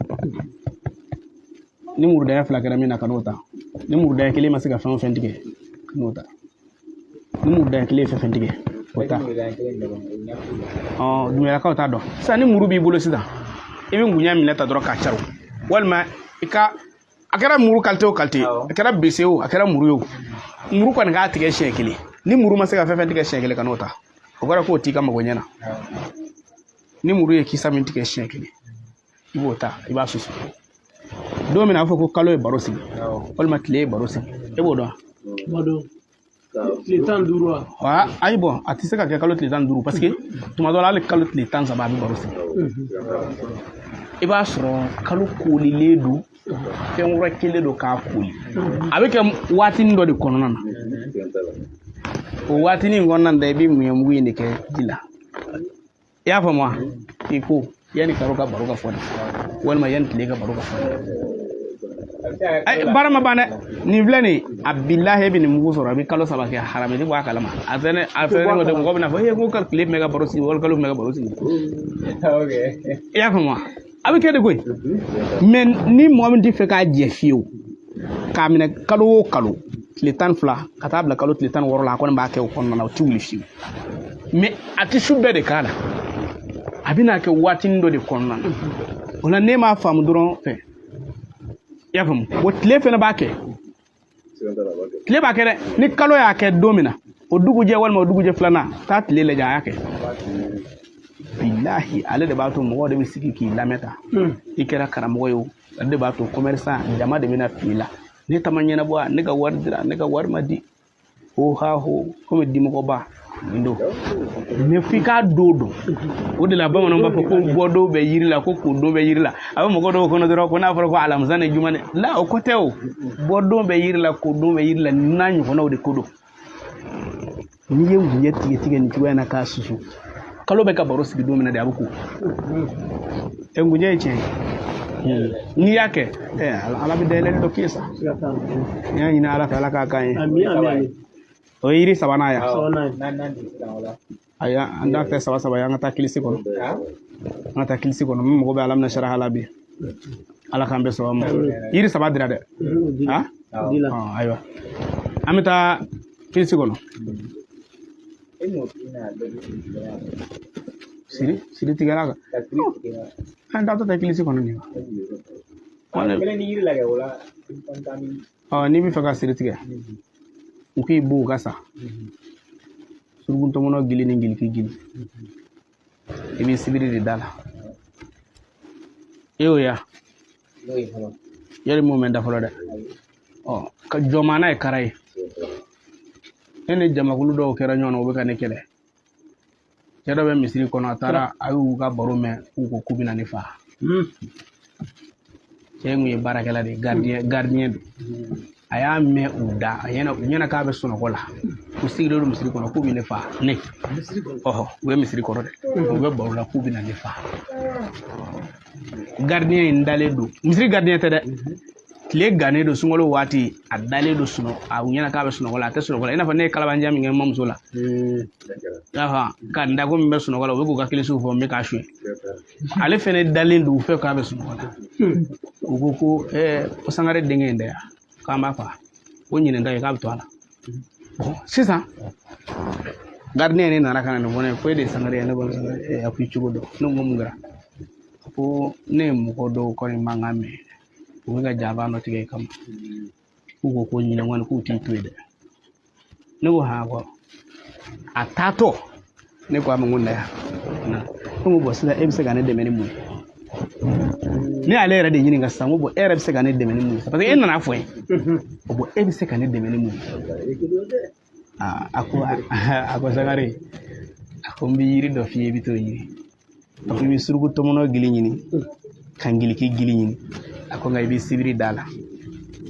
Ni murudanya 2 kɛra min na, ka n'o ta. Ni murudanya kelen ma se ka fɛn o fɛn tigɛ, ka n'o ta. Ni murudanya kelen ye fɛn fɛn tigɛ, o ta. Dumuyalakaw t'a dɔn. Sisan ni muru b'i bolo sisan, i bɛ ngunjɛ minɛ ta dɔrɔn k'a caro, walima i ka a kɛra muru qualité o qualité, a kɛra bese o, a kɛra muru ye o, muru kɔni k'a tigɛ siɲɛ kelen. Ni muru ma se ka fɛn fɛn tigɛ siɲɛ kelen, ka n'o ta. O kɔrɔ k'o t'i ka mago ɲɛ na. Ni muru ye kisa min tigɛ siɲɛ kelen, i b'o ta, i b'a susu. Don min na a bɛ fɔ ko kalo ye baro sigi, walima tile ye baro sigi, e b'o dɔn? Tile 15 wa? Wa ayi, bɔn, a tɛ se ka kɛ kalo tile 15, parce que tuma dɔ la, hali kalo tile 13 a bɛ baro sigi. I b'a sɔrɔ kalo koolilen don, fɛn wɛrɛ kelen don k'a kooli. A bɛ kɛ waatinin dɔ de kɔnɔna na. O waatinin kɔnɔna na, i bɛ ŋuɲɛ mugu in de kɛ ji la. I y'a faamu wa? K'i ko yanni kalo ka baro ka fɔ dɛ, walima yanni tile ka baro ka fɔ dɛ. Baara ma ban dɛ. Nin filɛ nin, a bilahi, e bɛ nin mugu sɔrɔ, a bɛ kalo 3 kɛ harami tɛ bɔ a kalama. A fɛnɛ, a fɛnɛ ko mɔgɔ bɛna fɔ e ko ka tile tun bɛ ka baro sigi, wali kalo tun bɛ ka baro sigi. I y'a faamu wa? A bɛ kɛ de koyi. Mɛ ni mɔgɔ min tɛ fɛ k'a jɛ fiyewu, k'a minɛ kalo o kalo tile 12 ka taa bila kalo tile 16 la, a kɔni b'a kɛ o kɔnɔna na, o tɛ wuli fiyewu. Mɛ a tɛ su bɛɛ de k'a la, a bɛna kɛ waatinin dɔ de kɔnɔna na. O la, n'e m'a faamu dɔrɔn fɛ, i y'a faamu o, tile fɛnɛ b'a kɛ, tile b'a kɛ dɛ. Ni kalo y'a kɛ don min na, o dugujɛ walima o dugujɛ filanan, taa tile lajɛ, a y'a kɛ. Bilahi, ale de b'a to mɔgɔw de bɛ sigi k'i lamɛn ta. I kɛra karamɔgɔ ye o, ale de b'a to commerçant jama de bɛna f'i la. Ne ta ma ɲɛnabɔ, ne ka wari dira, ne ka wari ma di, ho ha ho, komi dimɔgɔba nin don. Mɛ f'i k'a don dɔn. O de la bamananw b'a fɔ ko bɔdon bɛ yiri la, ko kodon bɛ yiri la. A bɛ mɔgɔ dɔw kɔnɔ dɔrɔn ko n'a fɔra ko alamisa ni juma la, o ko tɛ. O bɔdon bɛ yiri la, kodon bɛ yiri la, n'a ɲɔgɔnnaw de ko don. N'i ye ngunjɛ tigɛ tigɛ nin cogoya in na k'a susu, kalo bɛ ka baro sigi don min na de, a bɛ ko. Ɛ, ngunjɛ ye tiɲɛ ye. N'i y'a kɛ, Ala bɛ dayɛlɛli dɔ k'i ye sa. N y'a ɲini Ala fɛ, Ala k'a k'an ye. O ye yiri sabanan ye. Ayi, an t'a kɛ saba saba ye, an ka taa kilisi kɔnɔ. An ka taa kilisi kɔnɔ. N mago bɛ Ala minɛ saraha la bi. Ala k'an bɛɛ sɔrɔ ma. Yiri 3 dira dɛ. Ayiwa, an bɛ taa kilisi kɔnɔ. Siri siri tigɛra kan. An taatɔ tɛ kilisi kɔnɔ nin. N'i bɛ fɛ ka siri tigɛ, u k'i bo u ka sa suruku tɔmɔnɔ gili ni giliki gili, i bɛ sibiri de da la. E y'o ya yali m'o mɛn da fɔlɔ dɛ. Ɔ, ka jɔnmaana ye kara ye. Ne ni jamakulu dɔw kɛra ɲɔgɔn na, u bɛ ka ne kɛlɛ. Cɛ dɔ bɛ misiri kɔnɔ, a taara, a y'u ka baro mɛn, k'u ko k'u bɛna ne faga. Cɛ in kun ye baarakɛla de ye, gardien don. A y'a mɛn u da a ɲɛna u ɲɛna k'a bɛ sunɔgɔ la u sigilen don misiri kɔnɔ k'u bɛ ne fa ne ɔhɔ u bɛ misiri kɔnɔ dɛ u bɛ baro la k'u bɛ na ne fa gardien in dalen don misiri gardien tɛ dɛ tile gannen don sunkalo waati a dalen don sunɔgɔ a ɲɛna k'a bɛ sunɔgɔ la a tɛ sunɔgɔ la i n'a fɔ ne ye kalabanjan min kɛ n mamuso la i y'a faamu ka n da ko min bɛ sunɔgɔ la u bɛ k'u ka kilisiw fɔ n bɛ k'a suɲɛ ale fɛnɛ dalen don u fɛ k'a bɛ sunɔgɔ la u ko ko ko Sangare denkɛ in tɛ yan k'an b'a faga ko ɲinɛ ta ye k'a bɛ to a la bon sisan gardien ne nana ka na nin fɔ ne ye ko e de ye Sangare ye ne ko Sangare a ko i cogo dɔn ne ko mun kɛra ko ne ye mɔgɔ dɔw kɔni mankan mɛn u bɛ ka jaba dɔ tigɛ i kama k'u ko ko ɲinɛ kɔni k'u t'i to yen dɛ ne ko han ko a taatɔ ne ko a ma n ko na yan na ne ko bon sisan e bɛ se ka ne dɛmɛ ni mun ye ne y'ale yɛrɛ de ɲininka sisan n ko bon e yɛrɛ bɛ se ka ne dɛmɛ ni mun ye parce que e nana fɔ n ye o bon e bɛ se ka ne dɛmɛ ni mun ye aa a ko Sangare a ko n bɛ yiri dɔ f'i ye i bɛ t'o ɲini a ko i bɛ suruku tɔmɔnɔ gili ɲini ka ngiliki gili ɲini a ko nka i bɛ sibiri da la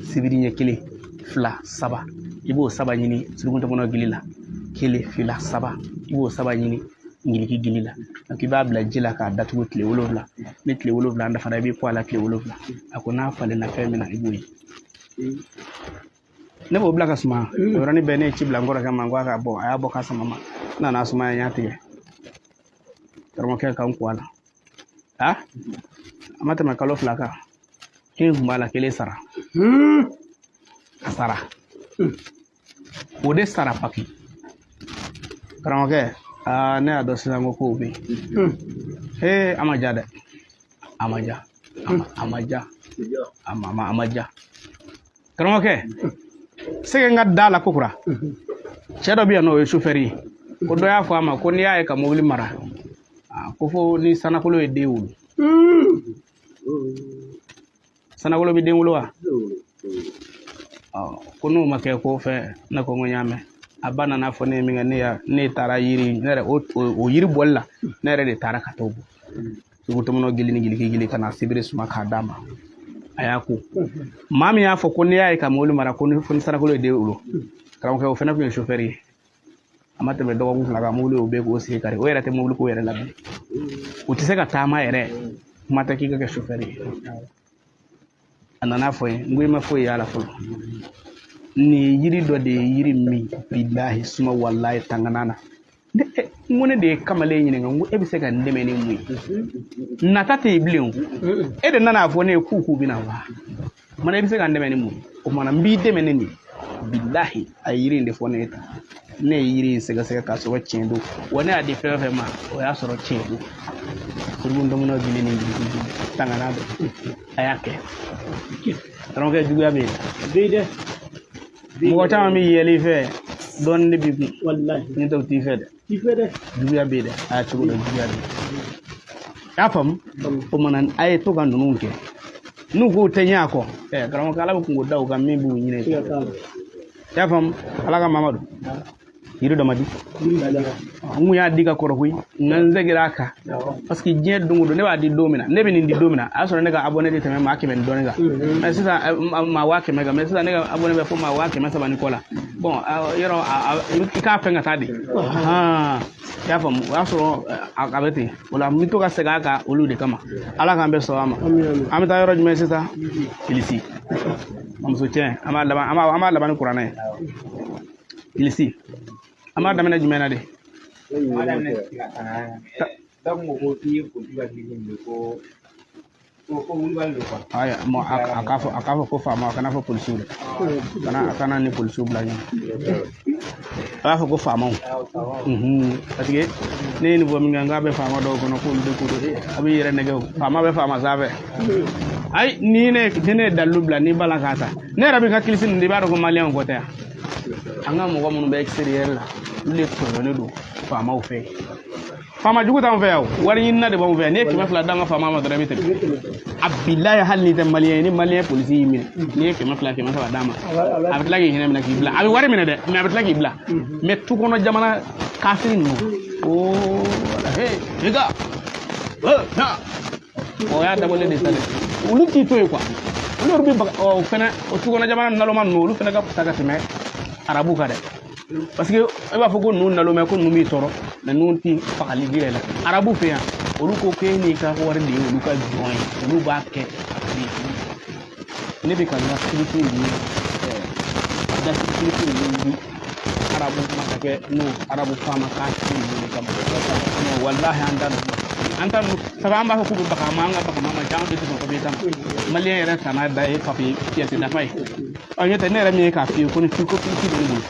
sibiri ɲɛ kelen fila saba i b'o saba ɲini suruku tɔmɔnɔ gili la kelen fila saba i b'o saba ɲini ngiliki gili la donc i b'a bila ji la k'a datugu tile 7 ni tile 7 dafara i b'i kɔ a la tile 7 a ko n'a falenna fɛn min na i b'o ye ne b'o bila ka suma o yɔrɔnin bɛɛ ne ye ci bila n kɔrɔkɛ ma n ko a ka bɔ a y'a bɔ k'a sama ma n nana suma n y'a tigɛ karamɔgɔkɛ ka n ko a la a a ma tɛmɛ kalo 2 kan kelen tun b'a la kelen sara a sara o de sara paki karamɔgɔkɛ aa ne y'a dɔn sisan ko kow bɛ yen ee a ma ja dɛ a ma ja a ma ja a ma ja karamɔgɔkɛ sɛgɛ n ka da la ko kura cɛ dɔ bɛ yan nɔ o ye sofɛri ye ko dɔ y'a fɔ a ma ko n'i y'a ye ka mobili mara ko fo ni sanakolo ye den wolo sanakolo bɛ den wolo wa ko n'o ma kɛ ko fɛn ne ko n ko n y'a mɛn a ba nana fɔ ne ye min kɛ ne ya ne taara yiri ne yɛrɛ o yiri bɔli la ne yɛrɛ de taara ka t'o bɔ sugu tɔmɔnɔ gili ni giliki gili ka na sibiri suma k'a d'a ma a y'a ko maa min y'a fɔ ko n'i y'a ye ka mobili mara ko ni fo ni sanakolo ye den wolo karamɔgɔkɛ o fana tun ye sofɛri ye a ma tɛmɛ dɔgɔkun 2 kan mobili y'o bɛɛ k'o sen kari o yɛrɛ tɛ mobili ko yɛrɛ la bilen o tɛ se ka taama yɛrɛ kuma tɛ k'i ka kɛ sofɛri ye a nana fɔ n ye n ko i ma foyi y'a la fɔlɔ nin ye yiri dɔ de ye yiri min bilahi suma walayi tangana na ne n ko ne de ye kamalen ɲininka n ko e bɛ se ka n dɛmɛ ni mun ye nata tɛ yen bilen o e de nana fɔ ne ye k'u bɛna wa mana i bɛ se ka n dɛmɛ ni mun ye o kumana n b'i dɛmɛ ni nin ye bilahi a ye yiri in de fɔ ne ye tan ne ye yiri in sɛgɛsɛgɛ k'a sɔrɔ tiɲɛ don wa ne y'a di fɛn o fɛn ma o y'a sɔrɔ tiɲɛ don suruku tɔmɔnɔ gili ni gili tangana don a y'a kɛ karamɔgɔkɛ juguya bɛ yen bɛ dɛ mɔgɔ caman bɛ yɛlɛ i fɛ dɔɔnin de b'i kun wallahi ni tɛ o t'i fɛ dɛ t'i fɛ dɛ juguya bɛ yen dɛ a y'a cogo dɔn juguya bɛ yen i y'a faamu o kumana a ye to ka ninnu kɛ n'u k'u tɛ ɲɛ a kɔ ɛ karamɔgɔkɛ ala bɛ kungo da u kan min b'u ɲinɛ siga t'a la i y'a faamu ala ka Mamadu yiri dɔ ma di yiri bila n kun y'a di ka kɔrɔ koyi nka n seginna a kan parce que diɲɛ don o don ne b'a di don min na ne bɛ nin di don min na a y'a sɔrɔ ne ka abonné tɛ tɛmɛ maa 100 ni dɔɔnin kan mais sisan maa 100 000 kan mais sisan ne ka abonné bɛ fo maa 300 000 ni kɔ la bon yɔrɔ i k'a fɛn ka taa de i y'a faamu o y'a sɔrɔ a bɛ ten o la n bɛ to ka segin a kan olu de kama ala k'an bɛɛ sɔn a ma an bɛ taa yɔrɔ jumɛn sisan kilisi muso cɛ an b'a laban an b'a laban ni kuranɛ ye kilisi an b'a daminɛ jumɛn na de An b'a daminɛ dɔw ko ko k'i ye polisi ka kilisi minɛ ko ko wulibali don quoi. Ayi, mɔ a k'a fɔ ko faama a kana fɔ polisiw dɛ kana a kana ni polisiw bila ɲɔgɔn a b'a fɔ ko faamaw parce que ne ye nin fɔ min kɛ n k'a bɛ faama dɔw kɔnɔ k'olu de ko don a b'i yɛrɛ nɛgɛ o faama bɛ faama sanfɛ ayi ni ne ye dalilu bila n'i b'a la k'a ta ne yɛrɛ bɛ n ka kilisi nin di i b'a dɔn ko maliyɛnw kɔ tɛ yan an ka mɔgɔ minnu bɛ extérieur la olu de tɔɲɔnen don faamaw fɛ faama jugu t'anw fɛ yan o wari ɲinina de b'anw fɛ yan n'i ye 200 d'an ka faama ma dɔrɔn i bɛ tɛmɛ a bilayi hali n'i tɛ maliyɛn ye ni maliyɛn polisi y'i minɛ n'i ye 200 300 d'a ma a bɛ tila k'i hinɛ minɛ k'i bila a bɛ wari minɛ dɛ mais a bɛ tila k'i bila mais tu kɔnɔ jamana kafiri ninnu oh wala hey les gars na o y'a dabɔlen de sa dɛ olu t'i to yen quoi. Olu yɛrɛ bɛ baga o fɛnɛ o tukɔnɔ jamana naloma ninnu, olu fɛnɛ ka fisa ka tɛmɛ arabu kan dɛ, parce que e b'a fɔ ko ninnu naloma, ko ninnu b'i tɔɔrɔ, mais ninnu ti fagali ji yɛrɛ la. Arabu fɛ yan, olu ko k'e n'i ka wari de ye olu ka jɔn ye, olu b'a kɛ. Ne bɛ ka n ka kilisi ninnu, dasiri kilisi ninnu di arabu masakɛ n'o arabu faama k'a ci ninnu de kama. Walahi, an ta ninnu, an ta ninnu sabu an b'a fɔ k'u bɛ baga ma, an ka baga ma ca, an tɛ sɔn papiye ta ma. Maliyɛn yɛrɛ kana da ye papiye pièce dafa ye. Ɔ n'o tɛ, ne yɛrɛ min ye k'a f'i ye ko ni ko kilisi bɛ ne bolo,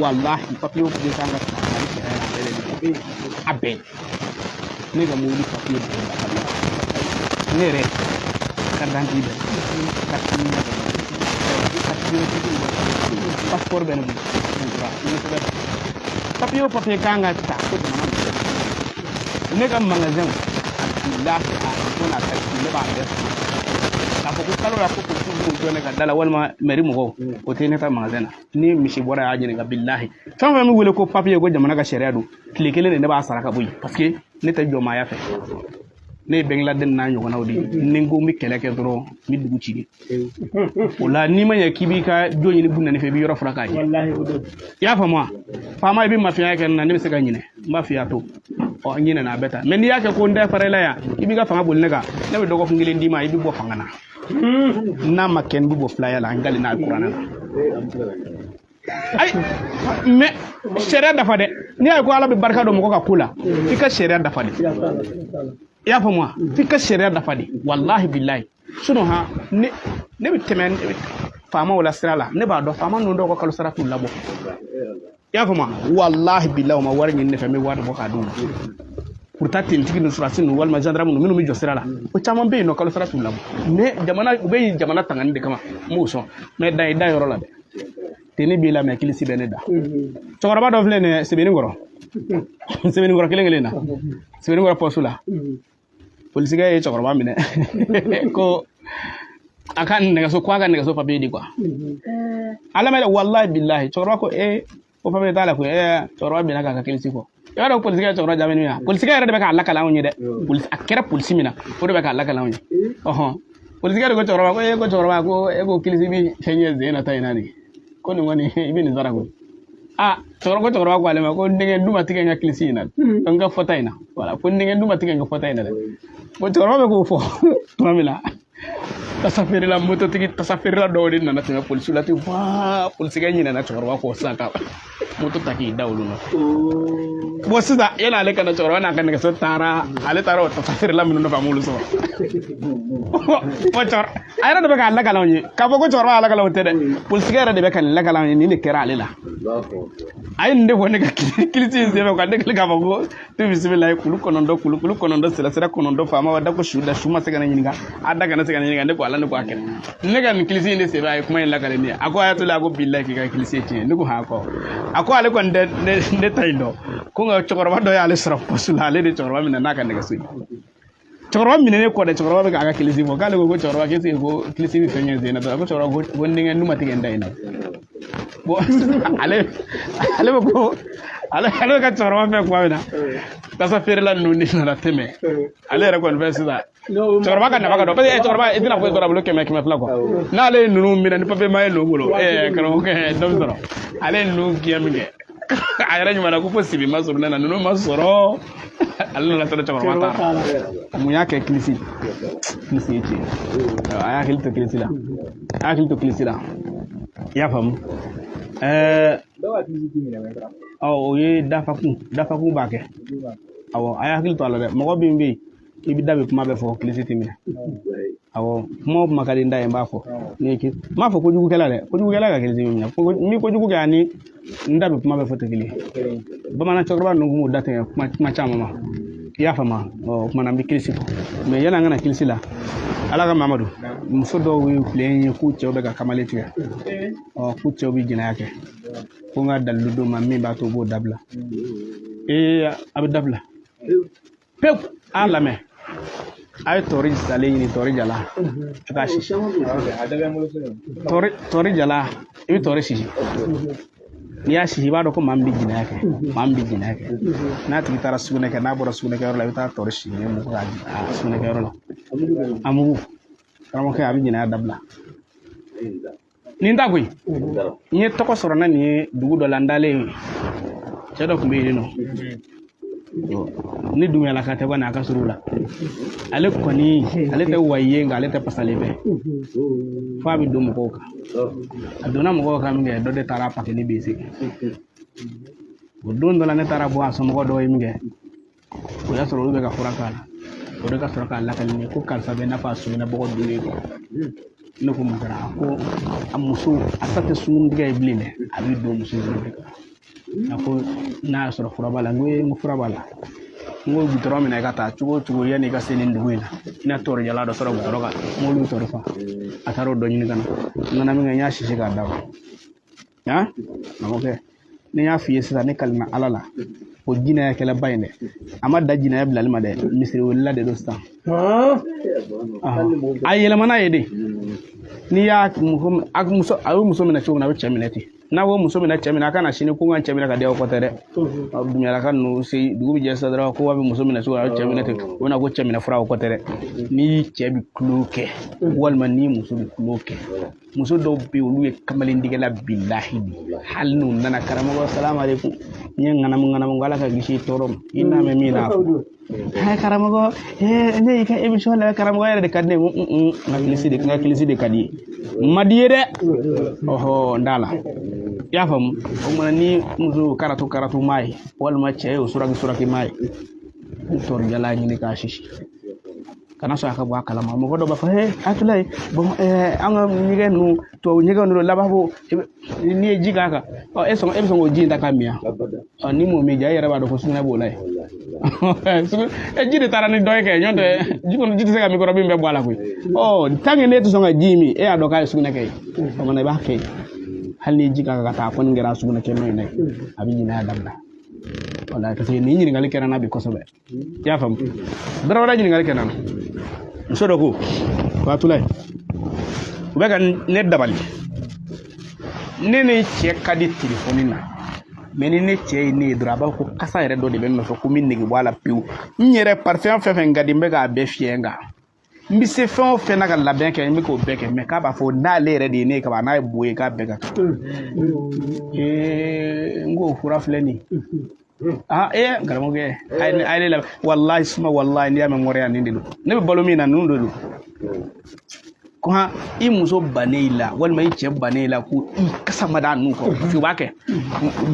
walahi, papiye o papiye kan ka ta Mali sariya la, a bɛɛ de bɛ a bɛɛ. Ne ka mobili papiye bɛɛ dafalen, ne yɛrɛ carte d'identité bɛ, carte NINA bɛ, carte biométrique bɛ, passeport bɛ ne bolo, sɛbɛn papiye o papiye kan ka ta ko jamana, ne ka magasin a bilahi, a ko n'a taxe, ne b'a bɛɛ sɔrɔ. K'a fɔ ko kalo la ko polisiw b'u jɔ ne ka da la walima mɛri mɔgɔw, o tɛ ne ka magasin na. Ni misi bɔra y'a ɲininka, bilahi, fɛn o fɛn bɛ wele ko papiye, ko jamana ka sariya don, tile kelen de ne b'a sara ka bɔ yen, parce que ne tɛ jɔnmaaya fɛ. Ne ye Bangladesh n'a ɲɔgɔnnaw de ye. Ni n ko n bɛ kɛlɛ kɛ dɔrɔn, n bɛ dugu ci de. O la, n'i ma ɲɛ k'i b'i ka jo ɲini bu nani fɛ, i bɛ yɔrɔ fura k'a jɛ. I y'a faamu wa? Faama, i bɛ mafiya kɛ nin na, ne bɛ se ka ɲinɛ, n b'a f'i y'a to ɔ n ɲinɛna, a bɛ ta. Mais n'i y'a kɛ ko n tɛ fara i la yan, i b'i ka fanga boli ne kan, ne bɛ dɔgɔkun kelen d'i ma, i bɛ bɔ fanga na. N'a ma kɛ, n bɛ bɔ filaya la, n kali n'a kuranɛ la. Ayi, mais sariya dafa dɛ. N'i y'a ye ko Ala bɛ barika don mɔgɔ ka ko la, f'i ka sariya dafa de. I y'a faamu wa? F'i ka sariya dafa de, walahi bilahi. Sinon han, ne bɛ tɛmɛ faamaw la sira la, ne b'a dɔn faama ninnu dɔw ka kalo sara t'u labɔ. I y'a faamu wa? Walahi bilahi, o ma wari ɲini ne fɛ, n bɛ wari bɔ k'a d'u ma. Pourtant tenitigi ni surasi ninnu walima gendarme ninnu minnu bɛ jɔ sira la, o caman bɛ yen nɔ, kalo sara t'u labɔ. Mais jamana, u bɛ jamana tangani de kama, n b'o sɔn. Mais dan i da yɔrɔ la dɛ, teni b'i la, mais kilisi bɛ ne da. Cɛkɔrɔba dɔ filɛ nin ye Sebenikɔrɔ, Sebenikɔrɔ kelen kelen na, Sebenikɔrɔ pɔsu la, polisikɛ ye cɛkɔrɔba minɛ ko a ka nɛgɛso, ko a ka nɛgɛso papiye di quoi. Ala ma, walahi bilahi, cɛkɔrɔba ko ee, ko papiye t'a la koyi. Ee, cɛkɔrɔba binna k'a ka kilisi fɔ. I b'a dɔn polisikɛ ye cɛkɔrɔba jaabi min ye, polisikɛ yɛrɛ de bɛ k'a lakale anw ye dɛ. Polisi, a kɛra polisi min na, o de bɛ k'a lakale anw ye. Ɔhɔn, polisikɛ de ko cɛkɔrɔba ko ee, ko cɛkɔrɔba, ko e ko kilisi bi fɛn ɲɛ sen na ta in na nin, ko nin kɔni i bɛ nin sara koyi. A cɛkɔrɔba ko, cɛkɔrɔba ko ale ma ko n denkɛ, n dun ma tigɛ n ka kilisi in na, n ka fɔta in na. Wala ko n denkɛ, n dun ma tigɛ n ka fɔta in na dɛ. Bon, cɛkɔrɔba bɛ k'o fɔ tuma min na, tasa feerela, mototigi tasa feerela dɔw de nana tɛmɛ polisiw la ten. Waa, polisikɛ ɲinɛna cɛkɔrɔba kɔ sisan ka moto ta k'i da olu nɔ. Bon, sisan yanni ale ka na, cɛkɔrɔba n'a ka nɛgɛso taara, ale taara o tasa feerela minnu nɔfɛ, a m'olu sɔrɔ. Bon, cɛkɔrɔba a yɛrɛ de bɛ k'a lakale anw ye. K'a fɔ ko cɛkɔrɔba y'a lakale, o tɛ dɛ. Polisikɛ yɛrɛ de bɛ ka nin lakale anw ye. Nin de kɛra ale la. A ye nin de fɔ ne ka kilisi in senfɛ quoi. Ne kɛlen k'a fɔ ko tu bisimila ye kulu 9, kulu 9, sira sira 9, faama wa da ko su da su ma se ka ne ɲininka, a da kana se ka ne ɲininka. Ne ko Ala, ne ko a kɛra ne ka nin kilisi in de senfɛ, a ye kuma in lakale ne ye. A ko a y'a to la, a ko bilahi, k'i ka kilisi ye tiɲɛ ye. Ne ko han kɔ. A ko ale kɔni tɛ ne ta in dɔn ko, nka cɛkɔrɔba dɔ y'ale sɔrɔ poste la, ale de cɛkɔrɔba minɛ n'a ka nɛgɛso ye. Cɛkɔrɔba minɛnen kɔ dɛ, cɛkɔrɔba bɛ k'a ka kilisi fɔ k'ale ko cɛkɔrɔba k'e ko kilisi bɛ fɛn ɲɛ sen na dɔrɔn. A ko cɛkɔrɔba ko n denkɛ, n'u ma tigɛ n da in na. Bon, ale bɛ ko ale bɛ ka cɛkɔrɔba fɛ tuma min na, tasa feerela ninnu de nana tɛmɛ ale yɛrɛ kɔni fɛ sisan. Cɛkɔrɔba ka nafa ka dɔn, parce que cɛkɔrɔba i tɛna foyi sɔrɔ a bolo 100 200 kɔ. N'ale ye ninnu minɛ ni papiye ma ye ninnu bolo, karamɔgɔkɛ dɔ bɛ sɔrɔ. Ale ye ninnu gɛn min kɛ, a yɛrɛ ɲuman na ko fo sibi ma sɔrɔ ne na, ninnu ma sɔrɔ, ale nana sɔrɔ cɛkɔrɔba taara. Mun y'a kɛ? Kilisi, kilisi ye tiɲɛ. A y'a hakili to kilisi la, a y'a hakili to kilisi la. I y'a faamu? Ɔ, o ye dafakun, dafakun b'a kɛ. Awɔ, a y'a hakili to a la dɛ. Mɔgɔ min bɛ yen i bɛ da bɛ kuma bɛɛ fɔ, kilisi t'i minɛ. Awɔ, kuma o kuma ka di n da ye, n b'a fɔ. Ni n m'a fɔ kojugukɛla dɛ, kojugukɛla ka kilisi bɛ minɛ. N bɛ kojugu kɛ ani n da bɛ kuma bɛɛ fɔ tɛ kelen ye. Bamanan cɛkɔrɔba ninnu kun b'u da tigɛ kuma kuma caman ma. I y'a faamu? Ɔ, o kumana n bɛ kilisi fɔ. Mais yanni an ka na kilisi la, Ala ka Mamadu, muso dɔw ye filen ye k'u cɛw bɛ ka kamalen tigɛ, ɔ k'u cɛw bɛ jɛnɛya kɛ, ko n ka dalilu d'u ma min b'a to u b'o dabila. Ee, a bɛ dabila pewu. A lamɛn, a ye tɔri salen ɲini, tɔri jala, a k'a sisi. Tɔri jala, i bɛ tɔri sisi. N'i y'a sisi, i b'a dɔn ko maa min bɛ jɛnɛya kɛ, maa min bɛ jɛnɛya kɛ, n'a tigi taara sugunɛ kɛ, n'a bɔra sugunɛkɛyɔrɔ la, i bɛ taa tɔri sisi mugu k'a di a sugunɛkɛyɔrɔ la, a mugu ka Karamɔgɔkɛ a bɛ jɛnɛya dabila. Nin ta koyi, n ye tɔgɔ sɔrɔ na nin ye dugu dɔ la, n dalen cɛ dɔ tun bɛ yen nɔ, ni Dunbiyalaka tɛ kɔni a ka surun u la. Ale kɔni ale tɛ wayi ye, nka ale tɛ pasalen fɛ, f'a bɛ don mɔgɔw kan. A donna mɔgɔw kan min kɛ, dɔ de taara pakɛni bese. O don dɔ la, ne taara bɔ a somɔgɔ dɔw ye min kɛ, o y'a sɔrɔ olu bɛ ka fura k'a la. O de ka sɔrɔ k'a lakali ne ko karisa bɛ n'a fɔ a sugunɛ bɔgɔ dunnen kɔ. Ne ko mun kɛra? A ko a muso a ta tɛ sunkurutigɛ ye bilen dɛ, a bɛ don muso in de kan. A ko n'a y'a sɔrɔ fura b'a la. N ko ee, n ko fura b'a la. N ko gudɔrɔn minɛ ka taa cogo o cogo, yanni i ka se nin dugu in na, i na tɔɔrɔ jala dɔ sɔrɔ gudɔrɔn kan. N k'olu tɔɔrɔ fa. A taara o dɔ ɲini ka na. N nana min kɛ, n y'a sisi k'a d'a ma. Han, karamɔgɔkɛ, ne y'a f'i ye sisan, ne kalina Ala la, o jinɛyakɛlaba in dɛ, a ma da jinɛya bilali ma dɛ, misiri welela de don sisan. A yɛlɛmana ye de. N'i y'a muso, a ye muso minɛ cogo min na, a bɛ cɛ minɛ ten. N'a ko muso minɛ cɛ minɛ, a kana sini ko n ka cɛ minɛ ka di aw kɔ tɛ dɛ. Dunbiyalaka ninnu se dugu bɛ jɛ sisan dɔrɔn, ko a bɛ muso minɛ cogo min, a bɛ cɛ minɛ ten, o bɛna ko cɛ minɛ fura o kɔ tɛ dɛ. N'i cɛ bɛ tulo kɛ, walima n'i muso bɛ tulo kɛ, muso dɔw bɛ yen, olu ye kamalendigɛla bilahi de. Hali n'u nana, karamɔgɔ salamu aleykum, n ye ŋanamu ŋanamu, Ala ka kisi tɔɔrɔ ma, i n'a mɛn min na fɔ. Ɛ karamɔgɔ, ne y'i ka émission lajɛ, karamɔgɔ yɛrɛ de ka di ne ye. N ko n ka kilisi de, n ka kilisi de ka di ye, n ma di ye dɛ. Ɔhɔ, n t'a la. I y'a faamu? O kumana ni muso karatu karatu maa ye, walima cɛ ye o suraki suraki maa ye, i tɔrɔjala ɲini k'a sisi, kana sɔn a ka bɔ a kalama. Mɔgɔ dɔ b'a fɔ he Atulayi, bɔn an ka ɲɛgɛn ninnu, tubabu ɲɛgɛn ninnu laban ko n'i ye ji k'a kan, ɔ e sɔn, e bɛ sɔn k'o ji in ta k'a min yan? Ɔ ni m'o min ja, e yɛrɛ b'a dɔn ko sugunɛ b'o la yen. Ji de taara ni dɔ ye kɛ, ɲɔntɛ ji kɔni, ji tɛ se ka mikɔrɔbi min bɛɛ bɔ a la koyi. Ɔ tant que ne tɛ sɔn ka ji min, e y'a dɔn k'a ye sugunɛ kɛ yen, o kumana i b'a kɛ yen. Hali ni ji k'a kan ka taa, a kɔni kɛra sugunɛ kɛ nɔ in dɛ, a bɛ ɲinɛ a dabila. Wala, parce que nin ɲininkali kɛra n na bi kosɛbɛ. I y'a faamu? Dɔrɔ wɛrɛ ɲininkali kɛ n na, muso dɔ ko ko Atulayi, u bɛ ka ne dabali, ne ni cɛ ka di telefɔni na, mɛ ni ne cɛ ye ne ye dɔrɔn, a b'a fɔ ko kasa yɛrɛ dɔ de bɛ n nɔfɛ, ko n bɛ nege bɔ a la pewu. N yɛrɛ parfum fɛn fɛn ka di, n bɛ k'a bɛɛ fiyɛ, nka n bɛ se fɛn o fɛn na ka labɛn kɛ, n bɛ k'o bɛɛ kɛ, mɛ k'a b'a fɔ n'ale yɛrɛ de ye ne ye kaban, n'a ye bo ye, k'a bɛɛ ka kan. N k'o fura filɛ nin ye. Ah, eh, karamɔgɔkɛ, a ye ne lamɛn. Walahi suma walahi, n'i y'a mɛn mɔrɛya nin de don. Ne bɛ balo min na, ninnu de don. Ko han, i muso bannen i la, walima i cɛ bannen i la, ko i kasa ma d'a nun kɔrɔ, parce que u b'a kɛ.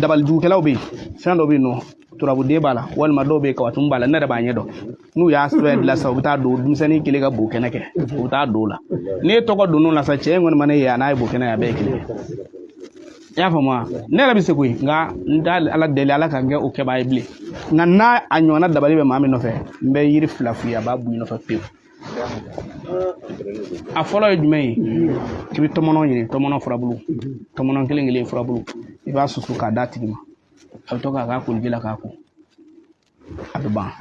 Dabalijugukɛlaw bɛ yen, fɛn dɔ bɛ yen nɔ, turabuden b'a la, walima dɔw bɛ yen, kabatun b'a la, ne yɛrɛ b'a ɲɛ dɔn. N'u y'a sɛbɛn dilan sisan, u bɛ taa don denmisɛnnin kelen ka bo kɛnɛ kɛ, u bɛ taa don o la. N'e tɔgɔ donn'o la sisan, cɛ in kɔni ma ne ye, a n'a ye bo kɛnɛ ye, a bɛɛ ye kelen ye. I y'a faamu wa? Ne yɛrɛ bɛ se koyi, nka n t'a Ala deli Ala ka n kɛ o kɛbaa ye bilen. Nka n'a a ɲɔgɔnna dabali bɛ maa min nɔfɛ, n bɛ yiri fila f'i ye, a b'a bu i nɔfɛ pewu. A fɔlɔ ye jumɛn ye? I bɛ tɔmɔnɔ ɲini, tɔmɔnɔ furabulu, tɔmɔnɔ kelen kelen furabulu, i b'a susu k'a d'a tigi ma, a bɛ to k'a k'a koliji la k'a ko, a bɛ ban.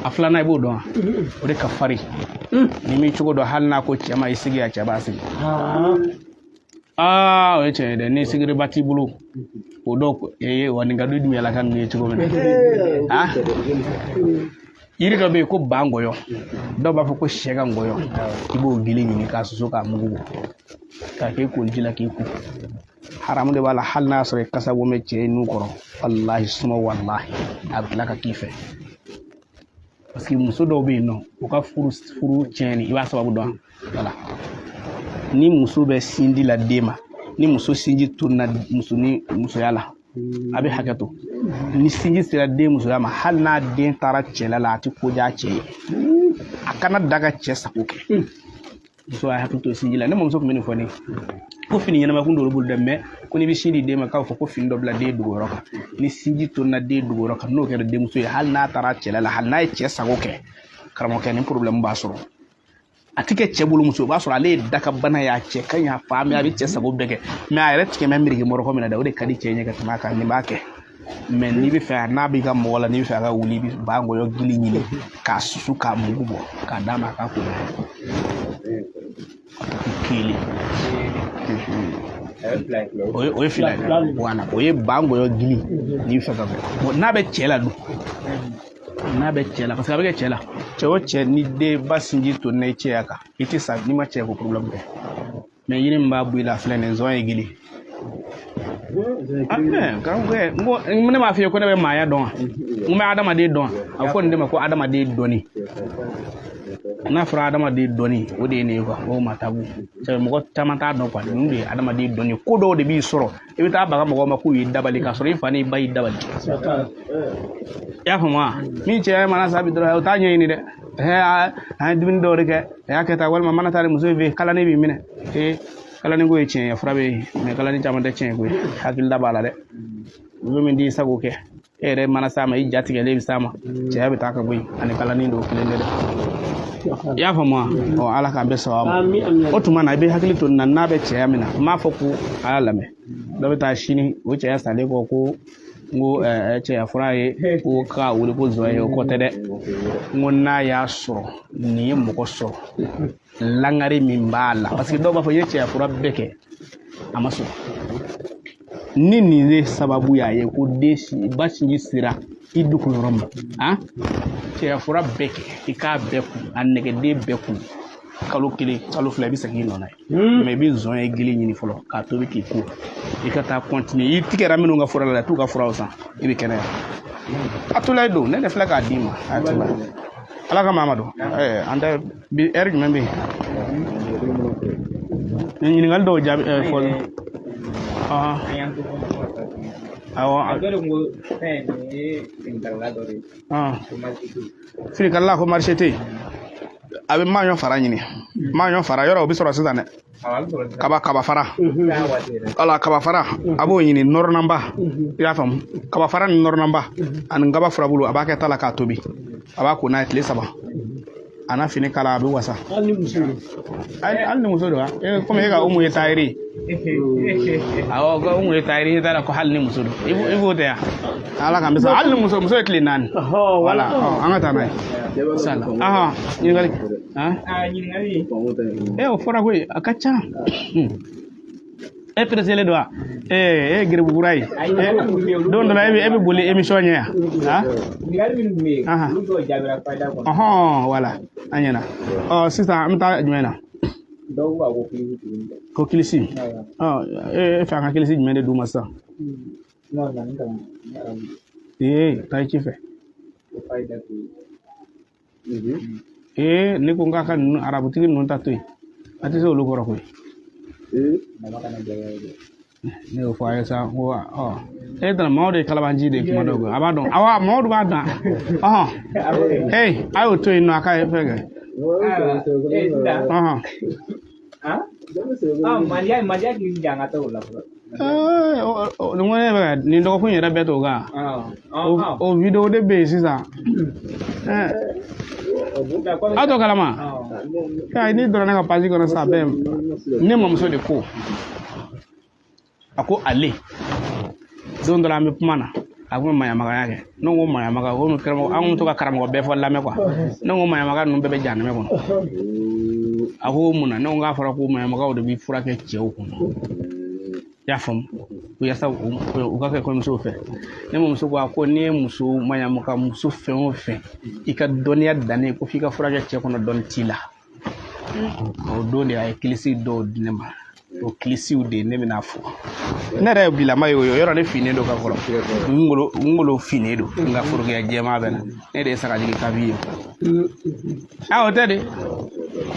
A filanan, i b'o dɔn wa? O de ka farin. Ni m'i cogo dɔn, hali n'a ko cɛ ma i sigi, a cɛ b'a sigi. Aa, o ye tiɲɛ ye dɛ. Ni sigiriba t'i bolo, o dɔw ee wa nin ka di Dunbiyalaka ninnu ye cogo min na. Ah, yiri dɔ bɛ yen ko ba ngɔyɔ, dɔw b'a fɔ ko sɛ ka ngɔyɔ, i b'o gili ɲini k'a susu k'a mugu bɔ k'a kɛ koliji la k'i ko. Haramu de b'a la, hali n'a sɔrɔ i kasa bɔ bɛ cɛ nun kɔrɔ, walahi suma walahi, a bɛ tila ka k'i fɛ. Parce que muso dɔw bɛ yen nɔ, u ka furu tiɲɛni, i b'a sababu dɔn. Wala ni muso bɛ sinji la den ma, ni muso sinji tununa muso ni musoya la, a bɛ hakɛ to, ni sinji sera den musoya ma, hali n'a den taara cɛla la, a tɛ ko diya cɛ ye, a kana da ka cɛ sago kɛ. Muso y'a hakili to sinji la. Ne mamuso tun bɛ nin fɔ ne ye ko fini ɲɛnama kun t'olu bolo dɛ, mɛ ko n'i bɛ sin di den ma, k'a fɔ ko fini dɔ bila den dogoyɔrɔ kan, ni sinji tununa den dogoyɔrɔ kan, n'o kɛra denmuso ye, hali n'a taara cɛla la, hali n'a ye cɛ sago kɛ, karamɔgɔkɛ, ni problème b'a sɔrɔ, a ti kɛ cɛ bolo muso, o b'a sɔrɔ ale ye dakabana ye, a cɛ ka ɲi, a fa mɛ a bɛ cɛ sago bɛɛ kɛ, mɛ a yɛrɛ tigɛ bɛ miriki mɔrɔkɔ min na dɛ, o de ka di cɛ ɲɛ ka tɛmɛ a kan. Nin b'a kɛ, mɛ n'i bɛ fɛ a n'a b'i ka mɔgɔ la, n'i bɛ fɛ a ka wuli, i bɛ ba ngɔyɔ gili ɲini k'a susu k'a mugu bɔ k'a d'a ma, a k'a ko kelen. O ye fila ye, wala o ye ba ngɔyɔ gili n'i bɛ fɛ ka bɔ. N'a bɛ cɛ la dun? N'a bɛ cɛ la, parce que a bɛ kɛ cɛ la, cɛ o cɛ ni den ba sinji tonna i cɛya kan, i tɛ sa n'i ma cɛ ko problème kɛ. Mais yiri min b'a bɔ i la filɛ nin ye, zɔn ye gili. Ah, mais karamɔgɔkɛ, n ko ne m'a f'i ye ko ne bɛ maaya dɔn wa? N ko n bɛ adamaden dɔn wa? A bɛ fɔ nin de ma ko adamaden dɔnni. N'a fɔra adamaden dɔnni, o de ye nin ye quoi, o ma tabu. Sabu mɔgɔ caman t'a dɔn quoi, ninnu de ye adamaden dɔnni. Ko dɔw de b'i sɔrɔ, i bɛ taa baga mɔgɔw ma k'u y'i dabali, k'a sɔrɔ i fa n'i ba y'i dabali. I y'a faamu wa? Min cɛ mana sa bi dɔrɔn, o t'a ɲɛɲini dɛ. Ɛɛ, an ye dumuni dɔw de kɛ, a y'a kɛ tan, walima mana taa ni muso in fɛ yen, kalani b'i minɛ. Ee, kalani ko ye tiɲɛ ye, fura bɛ yen, mais kalani caman tɛ tiɲɛ ye koyi. Hakilila b'a la dɛ. Muso min t'i sago kɛ, e yɛrɛ mana s'a ma, i ja tigɛlen bɛ s'a ma, cɛya bɛ taa ka bɔ yen, ani kalani dɔw kelen tɛ dɛ. I y'a faamu wa? Ɔ, Ala k'an bɛɛ sababa ma. Amin, amin. O tuma na, i bɛ hakili to nin na, n'a bɛ cɛya min na, n m'a fɔ ko a y'a lamɛn. Dɔ bɛ taa sini, o cɛya salen kɔ ko n ko cɛya fura ye ko k'a wele ko zɔn ye, o kɔ tɛ dɛ. N ko n'a y'a sɔrɔ nin ye mɔgɔ sɔrɔ, langari min b'a la, parce que dɔw b'a fɔ i ye cɛya fura bɛɛ kɛ, a ma sɔrɔ. Ni nin ye sababu y'a ye ko den si ba sinji sera i dugu yɔrɔ ma, han, cɛya fura bɛɛ kɛ, i k'a bɛɛ kun, a nɛgɛden bɛɛ kun, kalo kelen, kalo fila, i bɛ segin i nɔ na ye. Mais i bɛ zɔn ye gili ɲini fɔlɔ k'a tobi k'i ko, i ka taa continuer. I tigɛra minnu ka fura la, t'u ka furaw san, i bɛ kɛnɛya. A tola don, ne de filɛ k'a d'i ma, a tola. Ala ka maa ma don. Ɛɛ, an tɛ bi ɛri jumɛn bɛ yen? Ɲininkali dɔw jaabi fɔlɔ. Ɔhɔn. An y'an to kɔnɔ ka taa. Awɔ. A dɔ de ko fɛn nin ye finikalala dɔ de ye. Ko marché tɛ yen. Finikalala ko marché tɛ yen. A bɛ maɲɔ fara ɲini. Maɲɔ fara yɔrɔ o bɛ sɔrɔ sisan dɛ. Awɔ, a bɛ sɔrɔ sisan. Kaba fara. Sisan waati yɛrɛ. Wala kaba fara, a b'o ɲini nɔrɔnaba. I y'a faamu? Kaba fara ni nɔrɔnaba ani kaba furabulu, a b'a kɛ ta la k'a tobi. A b'a ko n'a ye tile 3. A n'a fini kala, a bɛ wasa. Hali ni muso don. Hali ni muso don wa? Komi e ka Umu ye tayiri ye. Awɔ, ko Umu ye tayiri ye, i t'a dɔn ko hali ni muso don. I b'o tɛ yan. Ala k'an bɛ sa. Hali ni muso, muso ye tile 4. Ɔhɔ, Wala, an ka taa n'a ye. Inshallah. Ahɔn, ɲininkali. Han? Aa, ɲininkali. O fɔra koyi, a ka ca. E pereselen don wa? E ye geribu kura ye. Don dɔ la e bɛ boli émission ɲɛ yan. Han? Ɲininkali minnu tun bɛ yen, olu dɔw jaabira fayida kɔnɔ. Ɔhɔn, wala. An ɲɛna. Ɔ, sisan an bɛ taa jumɛn na? Dɔw ko ko kilisi tuguni. Ko kilisi. Ɔ, e fɛ an ka kilisi jumɛn de d'u ma sisan? Non, na ni kama. Ni arabu. Ee, taa i ci fɛ. Ko fayida to yen. Ee, ne ko n k'a ka ninnu arabutigi ninnu ta to yen. A tɛ se olu kɔrɔ koyi. Mama kana jaabi dɛ. Ne y'o fɔ a ye sa, ko ɔ, e tɛna maaw de ye kalabanci de ye kuma dɔw kɛ. A b'a dɔn. Awa, maaw de b'a dɔn. Ɔhɔn. Ee, a y'o to yen nɔ, a ka fɛn kɛ. Ee, sisan. Ɔhɔn. Ah? Ah, maliya maliya k'i jan ka taa o la fɔlɔ. Ee, nin ko ne bɛ ka nin dɔgɔkun yɛrɛ bɛɛ t'o kan. O vidéo de bɛ yen sisan. Ɛɛ, aw t'o kalama? Ayi, n'i donna ne ka page kɔnɔ sisan, a bɛɛ ne mamuso de ko. A ko ale don dɔ la an bɛ kuma na, a ko maɲamagaya kɛ. Ne ko maɲamaga, ko karamɔgɔ, an kun to ka karamɔgɔ bɛɛ fɔ lamɛn quoi. Ne ko maɲamaga ninnu bɛɛ bɛ jahanɛmɛ kɔnɔ. A ko mun na? Ne ko k'a fɔra ko maɲamagaw de bɛ furakɛ cɛw kun. I y'a faamu? Ko yasa u ka kɛ kɔɲɔmusow fɛ. Ne mamuso ko a ko n'i ye muso maɲamaga muso fɛn o fɛn, i ka dɔnniya dannen ko f'i ka furakɛ cɛ kɔnɔ, dɔnni t'i la. O don de a ye kilisi dɔw di ne ma. O kilisiw de ne bɛna fɔ. Ne yɛrɛ ye bilama ye o ye, yɔrɔ ne finnen don ka kɔrɔ. N ngolo finnen don, n ka forokɛya jɛman bɛ na. Ne de ye sagajigi kabi ye. A o tɛ de.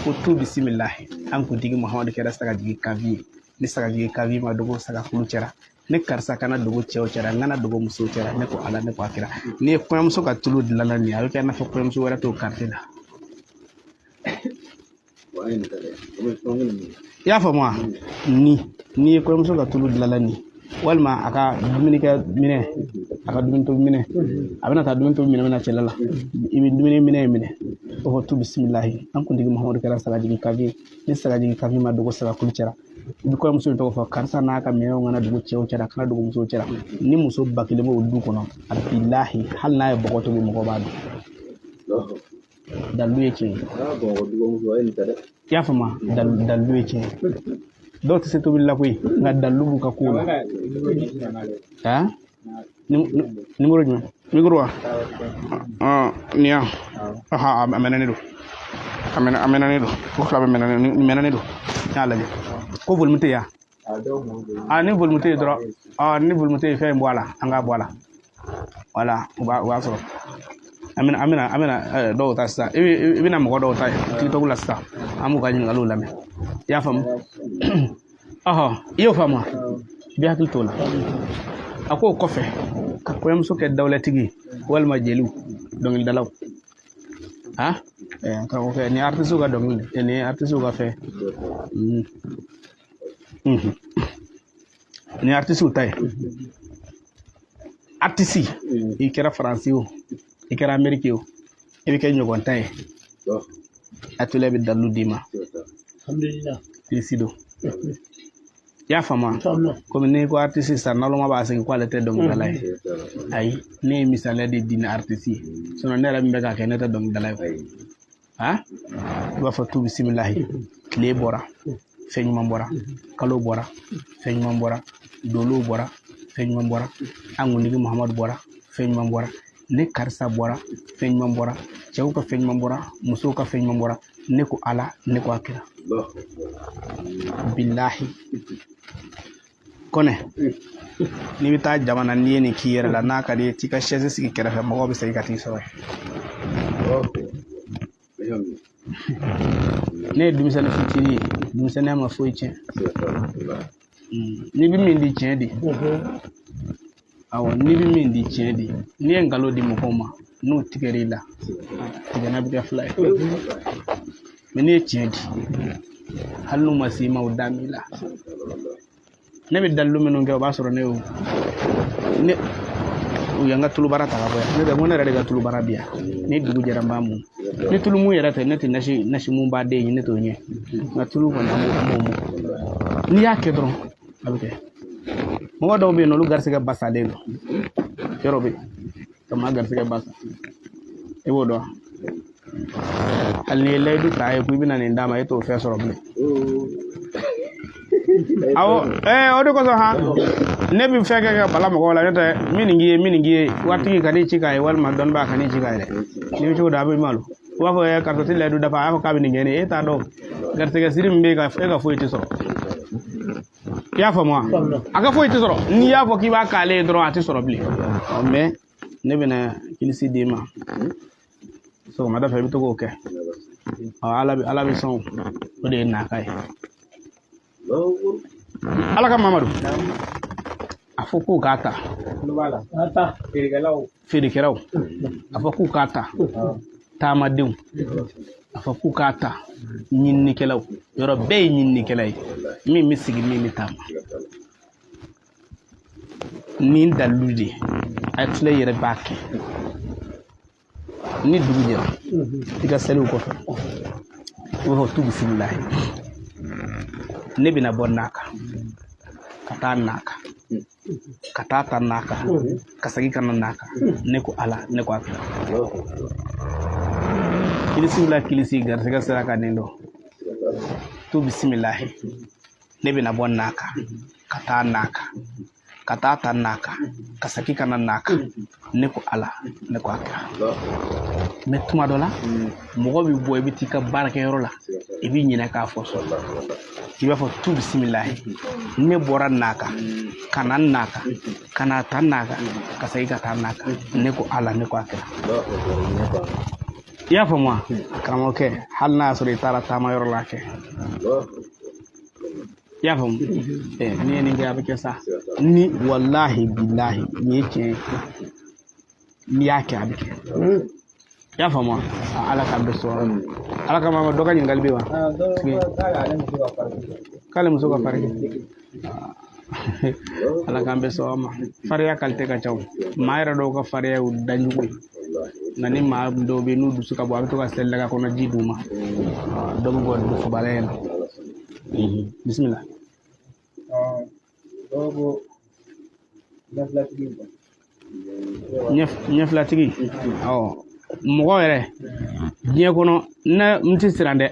Ko tu bisimilahi. An kuntigi Muhamadu kɛra sagajigi kabi ye. Ni sagajigi kabi ma dogo saga kulu cɛra. Ne karisa kana dogo cɛw cɛra, n kana dogo musow cɛra. Ne ko Ala, ne ko a kira. N'i ye kɔɲɔmuso ka tulu dilanna nin ye, a bɛ kɛ i n'a fɔ kɔɲɔmuso wɛrɛ t'o karite la. I y'a faamu wa? Ni n'i ye kɔɲɔmuso ka tulu dilanna nin, walima a ka dumunikɛ minɛ, a ka dumuni tobi minɛ, a bɛna taa dumuni tobi minɛ min na cɛla la, i bɛ dumuni minɛ in minɛ, o fɔ tu bisimilahi. An kuntigi Muhamadu kɛra sagajigi kabi ye. Ni sagajigi kabi ma dogo saga kulu cɛra, i bɛ kɔɲɔmuso in tɔgɔ fɔ karisa n'a ka minɛnw kana dogo cɛw cɛla, kana dogo musow cɛla. Ni muso 1000 b'o du kɔnɔ, a bilahi, hali n'a ye bɔgɔ tobi, mɔgɔ b'a dun. Dalilu ye tiɲɛ ye. I y'a faamu? Dalilu ye tiɲɛ ye. Dɔw tɛ se tobili la koyi, nka dalilu b'u ka kow la. Han? Nimoro jumɛn? Micro wa? Nin ya? A mɛnɛnen don. A mɛnɛnen don. O fila bɛɛ mɛnɛnen, nin mɛnɛnen don. N y'a lajɛ. Ko volume tɛ yan. Ni volume tɛ yen dɔrɔn, ni volume tɛ yen, fɛn in bɔ a la, an k'a bɔ a la. Wala, o b'a sɔrɔ. An bɛna dɔw ta sisan. I bɛna mɔgɔ dɔw ta TikTok la sisan. An b'u ka ɲininkaliw lamɛn. I y'a faamu? Ɔhɔ, i y'o faamu wa? I bɛ hakili t'o la. A k'o kɔfɛ ka kɔɲɔmuso kɛ dawulatigi ye walima jeliw, dɔnkilidalaw. Karamɔgɔkɛ, nin ye artiste ka dɔnkili de, nin ye artiste ka fɛn. Nin ye artiste ta ye. Artiste, i kɛra Faransi o, i kɛra Amérique o, i bɛ kɛ ɲɔgɔn ta ye. Atelier bɛ dalilu d'i ma. Alhamdulillah. Kilisi don. I y'a faamu wa? Komi n'i ko artiste sisan, naloma b'a segin ko ale tɛ dɔnkilidala ye. Ayi, ne ye misaliya de di ni artiste ye. Sinon ne yɛrɛ min bɛ k'a kɛ, ne tɛ dɔnkilidala ye. I b'a fɔ tu bisimilahi. Tile bɔra, fɛn ɲuman bɔra, kalo bɔra, fɛn ɲuman bɔra, dolow bɔra, fɛn ɲuman bɔra, an kuntigi Muhamadu bɔra, fɛn ɲuman bɔra, ne karisa bɔra, fɛn ɲuman bɔra, cɛw ka fɛn ɲuman bɔra, musow ka fɛn ɲuman bɔra, ne ko Ala, ne ko a kira. Bilahi. Kɔnɛ, n'i bɛ taa jamana n'i ye nin k'i yɛrɛ la, n'a ka di ye, t'i ka chaise sigi kɛrɛfɛ, mɔgɔw bɛ segin ka t'i sɔrɔ yen. Ne ye denmisɛnnin fitinin ye, denmisɛnninya ma foyi tiɲɛ. N'i bɛ min di, tiɲɛ di. Awɔ, n'i bɛ min di, tiɲɛ di. N'i ye nkalon di mɔgɔw ma, n'u tigɛr'i la, tigɛnna bɛ kɛ fila ye. Mais n'i ye tiɲɛ di, hali n'u ma s'i ma, u da m'i la. Ne bɛ dalilu minnu kɛ, o b'a sɔrɔ ne y'o ne u ye n ka tulubara ta ka bɔ yan. Ne tɛ ko ne yɛrɛ de ka tulubara bi yan. Ni dugu jɛra, n b'a mun. Ni tulu mun yɛrɛ tɛ, ne tɛ nasi mun b'a den ye, ne t'o ɲɛ. Nka tulu kɔni, an b'o mun. N'i y'a kɛ dɔrɔn, a bɛ kɛ. Mɔgɔ dɔw bɛ yen nɔ, olu garisɛgɛ basalen don. Yɔrɔ bɛ yen, ka maa garisɛgɛ basa. I b'o dɔn. Hali n'i ye layidu ta ye ko i bɛna nin d'a ma, e t'o fɛn sɔrɔ bilen. Awɔ, o de kosɔn han, ne bɛ fɛn kɛ ka bala mɔgɔw la, n'o tɛ min nin k'i ye, min nin k'i ye, waritigi ka n'i ci k'a ye, walima dɔnnibaa ka n'i ci k'a ye dɛ. N'i bɛ cogo dɔn, a bɛ malo. U b'a fɔ karisa tɛ layidu dafa, a y'a fɔ k'a bɛ nin kɛ ne ye, e t'a dɔn. Garisɛgɛ siri min bɛ e ka foyi tɛ sɔrɔ. I y'a faamu wa? A ka foyi tɛ sɔrɔ. N'i y'a fɔ k'i b'a k'ale ye dɔrɔn, a tɛ sɔrɔ bilen. Mais ne bɛna kilisi d'i ma. Sɔgɔmada fɛ, i bɛ to k'o kɛ. Ala bɛ sɔn, o de ye naka ye. Ala ka Mamadu, a fɔ k'u k'a ta. Feerekɛlaw, a fɔ k'u k'a ta. Taamadenw, a fɔ k'u k'a ta. Ɲininikɛlaw, yɔrɔ bɛɛ ye ɲininikɛla ye, min bɛ sigi, min bɛ taama. Nin dalilu de ye, a tila i yɛrɛ b'a kɛ. Ni dugu jɛra, i ka seliw kɔfɛ, i b'a fɔ tu bisimilahi. Ne bɛna bɔ n'a kan, ka taa n'a kan, ka taa ta n'a kan, ka segin ka na n'a kan. Ne ko Ala, ne ko a kira. Kilisiw la kilisi, garisɛgɛ sera ka nin dɔn. Tu bisimilahi. Ne bɛna bɔ n'a kan, ka taa n'a kan, ka taa ta n'a kan, ka segin ka na n'a kan. Ne ko Ala, ne ko a kira. Mais tuma dɔ la, mɔgɔ bɛ bɔ, i bɛ t'i ka baarakɛyɔrɔ la, i b'i ɲinɛ k'a fɔ so. I b'a fɔ tu bisimilahi. Ne bɔra n'a kan, ka na n'a kan, ka na ta n'a kan, ka segin ka taa n'a kan. Ne ko Ala, ne ko a kira. I y'a faamu wa? Karamɔgɔkɛ, hali n'a y'a sɔrɔ i taara taama yɔrɔ la, kɛ. I y'a faamu? N'i ye nin kɛ, a bɛ kɛ sa. Ni walahi bilahi, nin ye tiɲɛ ye. N'i y'a kɛ, a bɛ kɛ. I y'a faamu wa? Ala k'an bɛɛ sɔrɔ. Ala kama, ma dɔ ka ɲininkali bɛ yen wa? K'ale muso ka farin. Ala k'an bɛɛ sɔn a ma. Farinya qualité ka ca o. Maa yɛrɛ dɔw ka farinya y'u dancogo ye. Nka ni maa dɔw bɛ yen, n'u dusu ka bon, a bɛ to ka seli daga kɔnɔ ji d'u ma. Dɔ bɛ bɔ dusubala in na. Bisimila. Dɔw ko ɲɛfilatigi. Ɲɛfilatigi. Awɔ. Mɔgɔ yɛrɛ diɲɛ kɔnɔ, ne n tɛ siran dɛ,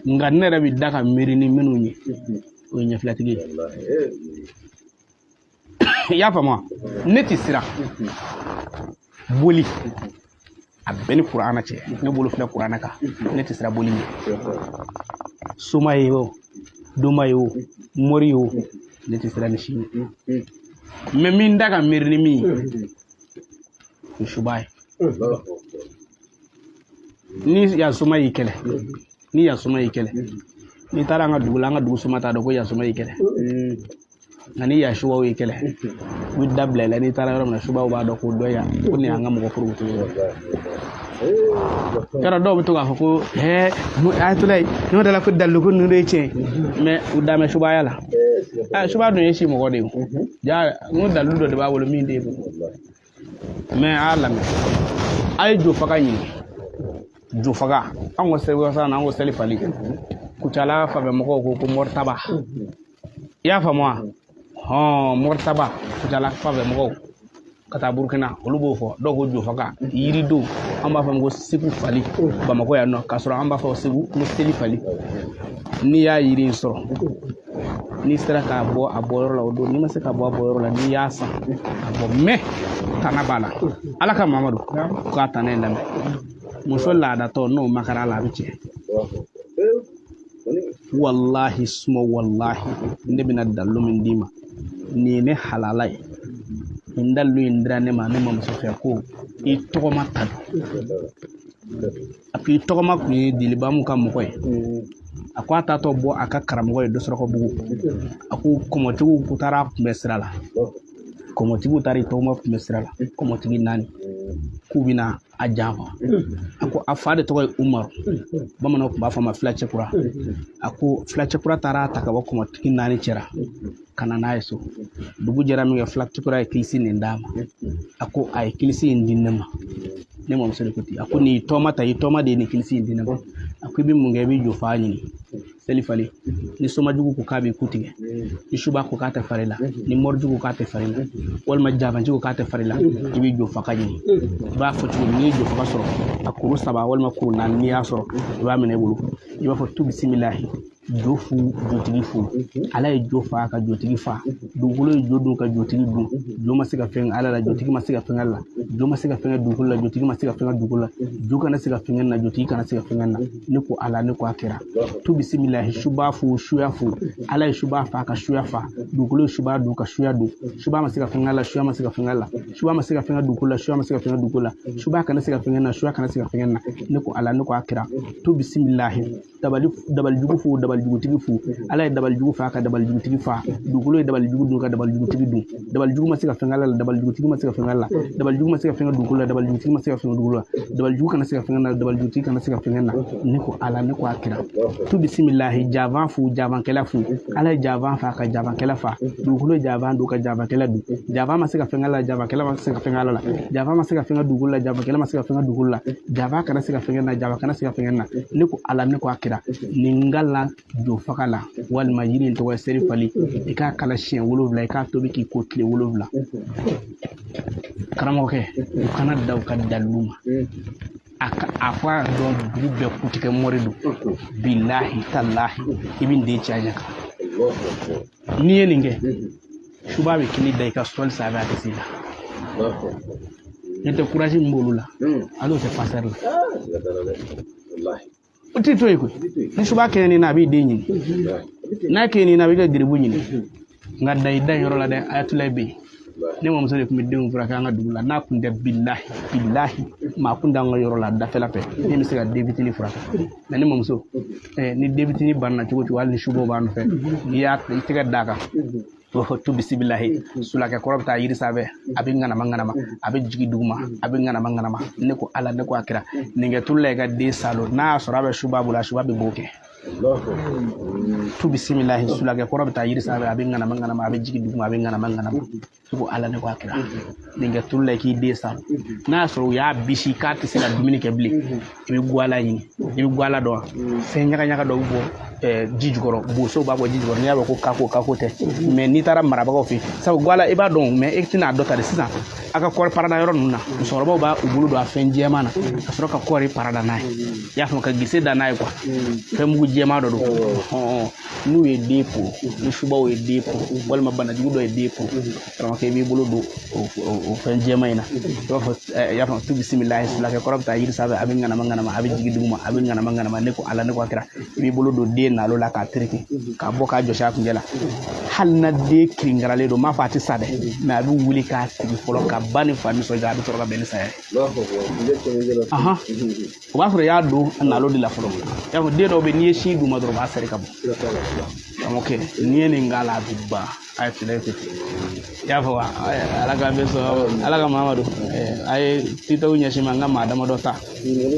nka ne yɛrɛ bɛ da ka miiri ni minnu ye, o ye ɲɛfilatigi ye. I y'a faamu wa? Ne tɛ siran. Boli a bɛɛ ni kuranɛ cɛ, ne bolo filɛ kuranɛ kan, ne tɛ siran boli ɲɛ. Soma ye o, doma ye o, mori ye o, ne tɛ siran ni si ɲɛ. Mais min da ka miiri ni min ye, o suba ye. Ni yan soma y'i kɛlɛ, ni yan soma y'i kɛlɛ, n'i taara an ka dugu la, an ka dugu soma t'a dɔn ko yan soma y'i kɛlɛ. Nka ni yan subaw y'i kɛlɛ, u bɛ da bila i la. N'i taara yɔrɔ min na, subaw b'a dɔn k'o dɔn yan, ko nin y'an ka mɔgɔ forokoto ye. Yɔrɔ dɔw bɛ to k'a fɔ ko hɛɛ ayatolayi, ne ma dala ko dalilu ko ninnu de ye tiɲɛ ye, mais u dan bɛ subaya la. Suba dun ye si mɔgɔ de ye o. Ja n ko dalilu dɔ de b'a bolo min t'e bolo. Mais a y'a lamɛn, a ye jofaga ɲini. Jofaga, an ko seli wasa na, an ko seli fali. Kucala fanfɛ mɔgɔw ko ko mɔritaba. I y'a faamu wa? Hɔn, mɔritaba, Kucala fanfɛ mɔgɔw ka taa Burukina, olu b'o fɔ. Dɔw ko jofaga, yiridenw, an b'a fɔ ko segu fali Bamakɔ yan nɔ, k'a sɔrɔ an b'a fɔ Segu ko seli fali. N'i y'a yiri in sɔrɔ, n'i sera k'a bɔ a bɔyɔrɔ la o don, n'i ma se k'a bɔ a bɔyɔrɔ la, n'i y'a san a bɔ, mɛ tana b'a la. Ala ka Mamadu k'a tana in lamɛn. Muso laadatɔ n'o makara a la, a bɛ tiɲɛ. Walahi suma walahi, ne bɛna dalilu min d'i ma, nin ye ne halala ye. Nin dalilu in dira ne ma ne mamuso fɛ ko i tɔgɔma ta don. A ko i tɔgɔma kun ye Jelibamu ka mɔgɔ ye. A ko a taatɔ bɔ a ka karamɔgɔ ye Dɔsɔrɔkɔbugu. A ko kɔmɔtigiw ko taara kunbɛ sira la. Kɔmɔtigiw taara i tɔgɔma kunbɛ sira la. Kɔmɔtigi naani k'u bɛna a janfa. A ko a fa de tɔgɔ ye Umaru. Bamananw tun b'a fɔ a ma Filacɛkura. A ko Filacɛkura taara ta ka bɔ kɔmɔtigi naani cɛra ka na n'a ye so. Dugu jɛra min kɛ, Filacɛkura ye kilisi nin d'a ma. A ko a ye kilisi in di ne ma. Ne mamuso de ko ten. A ko nin tɔgɔma ta, i tɔgɔma de ye nin kilisi in di ne ma. A ko i bɛ mun kɛ, i bɛ jofa ɲini. Seli fali, ni somajugu ko k'a b'i ku tigɛ, ni suba ko k'a tɛ fari la, ni morijugu k'a tɛ fari la, walima jabanji ko k'a tɛ fari la, i bɛ jofaga ɲini. I b'a fɔ cogo min, n'i ye jofaga sɔrɔ a kuru saba walima kuru naani, n'i y'a sɔrɔ i b'a minɛ i bolo, i b'a fɔ tu bisimilahi, jo fu, jotigi fu. Ala ye jo fa ka jotigi fa, dugukolo ye jo dun ka jotigi dun. Jo ma se ka fɛn ala la, jotigi ma se ka fɛn ala la, jo ma se ka fɛn kɛ dugukolo la, jotigi ma se ka fɛn kɛ dugukolo la, jo kana se ka fɛn kɛ na, jotigi kana se ka fɛn kɛ na. Ne ko ala, ne ko a kɛra. Tu bisimilahi, suba fu, suya fu. Ala ye suba fa ka suya fa, dugukolo ye suba dun ka suya dun. Suba ma se ka fɛn kɛ la, suya ma se ka fɛn kɛ la, suba ma se ka fɛn kɛ dugukolo la, suya ma se ka fɛn kɛ dugukolo la, suba kana se ka fɛn kɛ na, suya kana se ka fɛn kɛ na. Ne ko ala, ne ko a kɛra. Tu bisimilahi, dabalijugu fu, dabalijugutigi fu. Ala ye dabalijugu fa ka dabalijugutigi fa, dugukolo ye dabalijugu dun ka dabalijugutigi dun. Dabalijugu ma se ka fɛn kɛ la, dabalijugutigi ma se ka fɛn kɛ la, dabalijugu ma se ka fɛn kɛ dugukolo la, dabalijugutigi ma se ka fɛn kɛ dugukolo la, dabalijugu kana se ka fɛn kɛ na, dabalijugutigi kana se ka fɛn kɛ na. Ne ko ala, ne ko a kira. Tu bisimilahi, javan fu, javankɛla fu. Ala ye javan fa ka javankɛla fa, dugukolo ye javan dun ka javankɛla dun. Javan ma se ka fɛn kɛ la, javankɛla ma se ka fɛn kɛ la, javan ma se ka fɛn kɛ dugukolo la, javankɛla ma se ka fɛn kɛ dugukolo la, javan kana se ka fɛn kɛ na, javan kana se ka fɛn kɛ na. Ne ko ala, ne ko a kira. Nin ka la jofaga la, walima yiri in tɔgɔ ye seri fali, i k'a kala siɲɛ 7, i k'a tobi k'i ko tile 7. Karamɔgɔkɛ, u kana da u ka dalilu ma. A fɔ a dɔn dugu bɛɛ kutigɛ mɔri don. Bilahi talahi, i bɛ nin den ci a ɲɛ kan. N'i ye nin kɛ, suba bɛ kini da i ka sɔli sanfɛ, a tɛ s'i la. N'o tɛ kurazi min b'olu la, hali o tɛ pasɛri la. O t'i to yen koyi. Ni suba kɛɲɛ na, a b'i den ɲini. N'a kɛɲɛ na, a b'i ka geribu ɲini. Nka da i da yɔrɔ la dɛ, ayatulayi bɛ yen. Ne mamuso de tun bɛ denw furakɛ an ka dugu la. N'a kun tɛ bilahi bilahi, maa kun t'an ka yɔrɔ la dafɛla fɛ min bɛ se ka den fitinin furakɛ. Mɛ ne mamuso, ni den fitinin banna cogo o cogo, hali ni subaw b'a nɔfɛ, n'i y'a i tɛgɛ d'a kan, i b'a fɔ tu bisimilahi, sulakɛ kɔrɔ bɛ taa yiri sanfɛ, a bɛ ŋanama ŋanama, a bɛ jigin duguma, a bɛ ŋanama ŋanama. Ne ko ala, ne ko a kira. Nin kɛ tulu la i ka den salo, n'a y'a sɔrɔ a bɛ suba bolo, a suba bɛ b'o kɛ. Tu bisimilahi, sulakɛ kɔrɔ bɛ taa yiri sanfɛ, a bɛ ŋanama ŋanama, a bɛ jigin duguma, a bɛ ŋanama ŋanama. Ne ko ala, ne ko a kira. Nin kɛ tulu la i k'i den salo, n'a y'a sɔrɔ u y'a bisi k'a tɛ se ka dumuni kɛ bilen, i bɛ guwala ɲini. I bɛ guwala dɔn wa? Fɛn ɲaga ɲaga dɔ bɛ bɔ ji jukɔrɔ, bosow b'a bɔ ji jukɔrɔ. N'i y'a mɛn ko kako, kako tɛ. Mɛ n'i taara marabagaw fɛ yen, sabu guwala i b'a dɔn, mɛ e tɛna a dɔ ta de sisan. A ka kɔɔri parada yɔrɔ ninnu na, musokɔrɔbaw b'a u bolo don a fɛn jɛman na ka sɔrɔ ka kɔɔri parada n'a ye. I y'a faamu, ka gese da n'a ye quoi. Fɛn mugu jɛman dɔ don. N'u ye den ko, ni subaw ye den ko, walima banajugu dɔ ye den ko, karamɔgɔkɛ, i b'i bolo don o fɛn jɛman in na. I b'a fɔ, i y'a faamu, tu bisimilahi, sulakɛ kɔrɔ bɛ taa yiri sanfɛ, a bɛ ŋanama ŋanama, a bɛ jigin duguma, a bɛ ŋanama ŋanama, ne ko Ala, ne ko a kira. I b'i bolo don den nalo la k'a tereke, k'a bɔ k'a jɔsi a kuncɛ la. Hali na den kirinkaralen don, n m'a fɔ a tɛ sa dɛ, mais a bɛ wuli k'a sigi fɔlɔ ka ba ni fa nisɔndiya, a bɛ sɔrɔ ka bɛn ni saya ye. O b'a sɔrɔ i y'a don nalo de la fɔlɔ. I y'a fɔ, den dɔw bɛ yen, n'i ye sin d'u ma dɔrɔn, u b'a sɛri ka bɔ. Karamɔgɔkɛ, n'i ye nin k'a la, a bɛ ban. A ye filɛ ten, i y'a fɔ wa? Ala k'an bɛ sɔn, Ala ka Mamadu a ye titaw ɲɛsin ma, n ka maa damadɔ ta,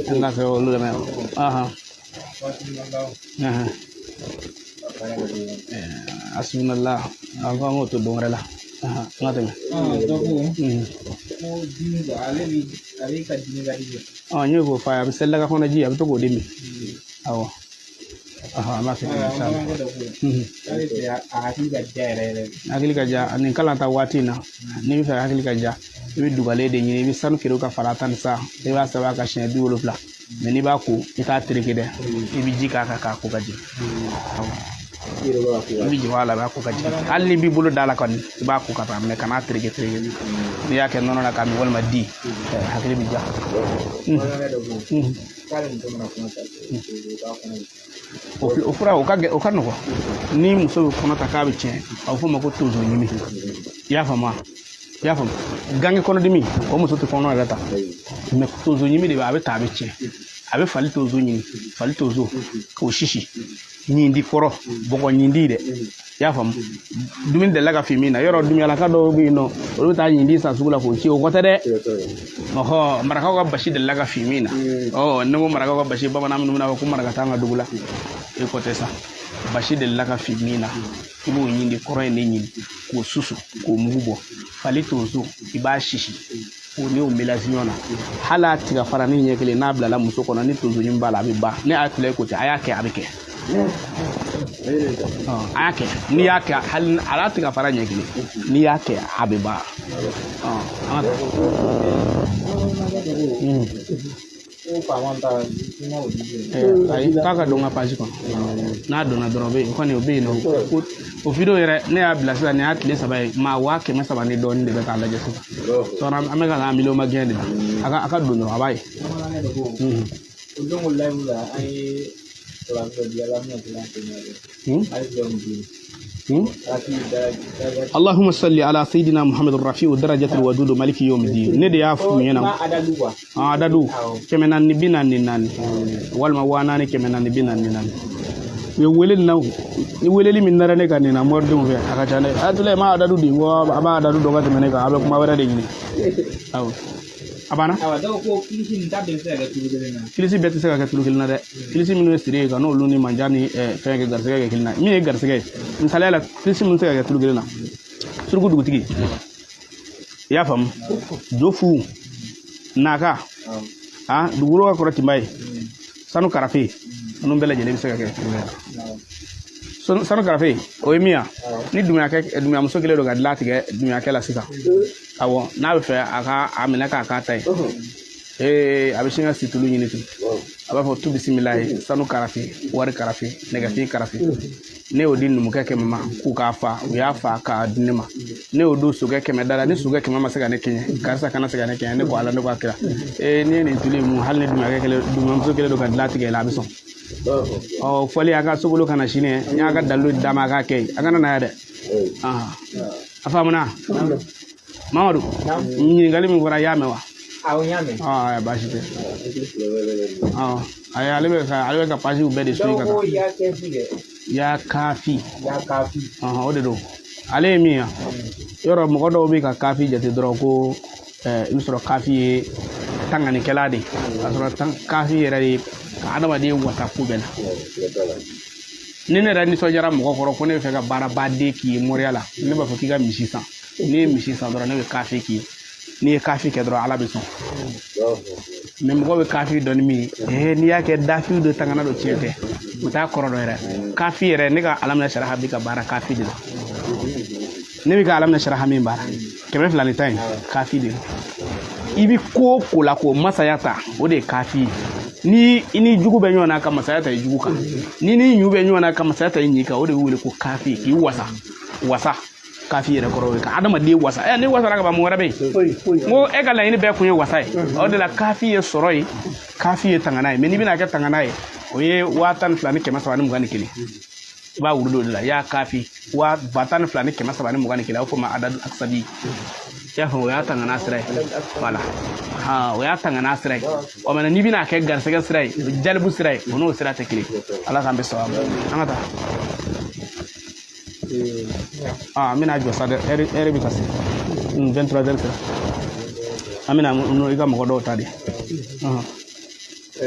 an ka fɛ olu lamɛn. Asubunala, an ko an k'o to don wɛrɛ la. An ka tɛmɛ. N y'o fɔ a ye, a bɛ seli kɔnɔ ji, a bɛ to k'o de min. Awɔ. An b'a fɛ. Hakili ka ja nin kalan ta waati in na. N'i bɛ fɛ hakili ka ja, i bɛ dugalen de ɲini, i bɛ sanu kilo ka fara tan ni sa, i b'a sɛbɛn a kan siɲɛ 70. Mais n'i b'a ko, i t'a tereke dɛ, i bɛ ji k'a kan k'a ko ka jigin. I bɛ jigin a la, i b'a ko ka jigin. Hali n'i b'i bolo da la kɔni, i b'a ko ka taa, mais kan'a tereke tereke. N'i y'a kɛ nɔnɔ la k'a min walima di, hakili bɛ ja. O fura o ka nɔgɔn. Ni muso bɛ kɔnɔ ta k'a bɛ tiɲɛ, a bɛ f'o ma ko tonso ɲimi. I y'a faamu wa? I y'a faamu, gange kɔnɔdimi, o muso tɛ kɔnɔ yɛrɛ ta, mais tonso ɲimi de bɛ, a bɛ ta, a bɛ tiɲɛ. A bɛ fali tonso ɲini, fali tonso k'o sisi, ɲindi kɔrɔ, bɔgɔ ɲindi dɛ. I y'a faamu, dumuni delila ka fin min na, yɔrɔ dumuyalaka dɔw bɛ yen nɔ, olu bɛ taa ɲindi san sugu la k'o ci, o kɔ tɛ dɛ. Ɔhɔ, marakaw ka basi delila ka fin min na. Ɔ, ne ko marakaw ka basi, bamanan minnu bɛna fɔ ko maraka t'an ka dugu la, e kɔ tɛ sa. Basi delila ka fin min na, i b'o ɲindi kɔrɔ in de ɲini k'o susu k'o mugu bɔ. Fali tonso, i b'a sisi k'o ni o melasi ɲɔgɔn na. Hali a tiga fara ni ɲɛ kelen n'a bilala muso kɔnɔ, ni tonso ɲimi b'a la, a bɛ ban. Ne y'a tila ko ten, a y'a kɛ, a bɛ kɛ. A y'a kɛ, n'i y'a kɛ, hali a la tiga fara ɲɛ kelen, n'i y'a kɛ, a bɛ ban. An ka ayi, k'a ka don n ka page kɔnɔ. N'a donna dɔrɔn, o bɛ yen kɔni, o bɛ yen nɔ. O video yɛrɛ, ne y'a bila sisan, nin y'a tile 3 ye, maa 300 ni dɔɔnin de bɛ k'a lajɛ sisan. Sɔrɔ an bɛ ka taa miliyɔn ma gɛn de la. A ka don dɔrɔn, a b'a ye. O don ko live la, an ye اللهم صل على سيدنا محمد الرفيع درجة الودود مالك يوم الدين. Ne de y'a f'u ɲɛna. Adadu 444 walima 4444. U ye wele na, ni weleli min nara ne kan nin na, moridenw fɛ, a ka ca dɛ. A tila ma adadu di, ko a b'a adadu dɔn ka tɛmɛ ne kan, a bɛ kuma wɛrɛ de ɲini. Awɔ, a banna. Kilisi bɛɛ tɛ se ka kɛ tulu kelen na dɛ. Kilisi minnu ye siri ye ka n'olu ni manja ni fɛn kɛ garisɛgɛ kɛ kelen na, min ye garisɛgɛ ye, misaliya la, kilisi minnu tɛ se ka kɛ tulu kelen na, suruku dugutigi, i y'a faamu, jofu naka, a dugukolo ka kɔrɔ tinba ye, sanu karafe, ninnu bɛɛ lajɛlen bɛ se ka kɛ tulu kelen na. Sanu karafe, o ye min ye, ni dumuyamuso kelen don ka dilan tigɛ dumuyakɛ la sisan, awɔ, n'a bɛ fɛ a ka a minɛ k'a k'a ta ye, a bɛ sin ka situlu ɲini ten, a b'a fɔ tu bisimilahi, sanu karafe, wari karafe, nɛgɛfin karafe. Ne y'o di numukɛ 100 ma k'u k'a fa, u y'a fa k'a di ne ma. Ne y'o don sokɛ 100 da la, ni sokɛ 100 ma se ka ne kɛɲɛ, karisa kana se ka ne kɛɲɛ, ne ko Ala, ne ko a kira. N'i ye nin tulu in mun, hali ni dumuyakɛ kelen, dumuyamuso kelen don ka dilan tigɛ la, a bɛ sɔn. Ɔ, fɔli a ka sokolo kana sini, n y'a ka dalilu d'a ma, a k'a kɛ yen, a kana na yan dɛ. A faamuna Mamadu, ɲininkali min fɔra, i y'a mɛn wa? Awɔ, n y'a mɛn. Baasi tɛ. Ayi, ale bɛ ka paziw bɛɛ de suit ka taa. Ya kafi. Ya kafi. O de don. Ale ye min ye, yɔrɔ mɔgɔ dɔw bɛ ka kafi jate dɔrɔn ko i bɛ sɔrɔ kafi ye tanganikɛla de ye, k'a sɔrɔ kafi yɛrɛ ye ka adamaden wasa ko bɛɛ la. Ni ne yɛrɛ nisɔndiyara mɔgɔ kɔrɔ ko ne bɛ fɛ ka baarabaden k'i ye moriya la, ne b'a fɔ k'i ka misi san. N'i ye misi san dɔrɔn, ne bɛ kafi k'i ye. N'i ye kafi kɛ dɔrɔn, Ala bɛ sɔn. Mais mɔgɔ bɛ kafi dɔn ni min ye, n'i y'a kɛ dafiw de tangana don, tiɲɛ tɛ, u t'a kɔrɔ dɔn yɛrɛ. Kafi yɛrɛ, ne ka Alamina saraha bi ka baara kafi de la. Ne bɛ ka Alamina saraha min baara, 210 in kafi de don. I bi ko o ko la k'o masaya ta, o de ye kafi ye. Ni i ni jugu bɛ ɲɔgɔn na ka masaya ta i jugu kan, ni ni ɲu bɛ ɲɔgɔn na ka masaya ta i ɲi kan, o de bɛ wele ko kafi, k'i wasa. Wasa kafi yɛrɛ kɔrɔ ye ka adamaden wasa. Ɛ, ni wasara ka ban, mun wɛrɛ bɛ yen? N ko e ka laɲini bɛɛ kun ye wasa ye. O de la kafi ye sɔrɔ ye, kafi ye tangana ye. Mɛ n'i bɛna kɛ tangana ye, o ye 12,321. I b'a wuli o de la i y'a kafi 12,321, a bɛ fɔ o ma adadu akisabi. I y'a faamu? O y'a tangana sira ye. Wala, o y'a tangana sira ye. Ɔ, mɛ n'i bɛna kɛ garisɛgɛ sira ye, jalibu sira ye, o n'o sira tɛ kelen. Ala k'an bɛ sababu. An ka taa. Ah, n bɛna jɔ sa dɛ, ɛri bɛ ka se. 23 heures sera. An bɛna i ka mɔgɔ dɔw ta de.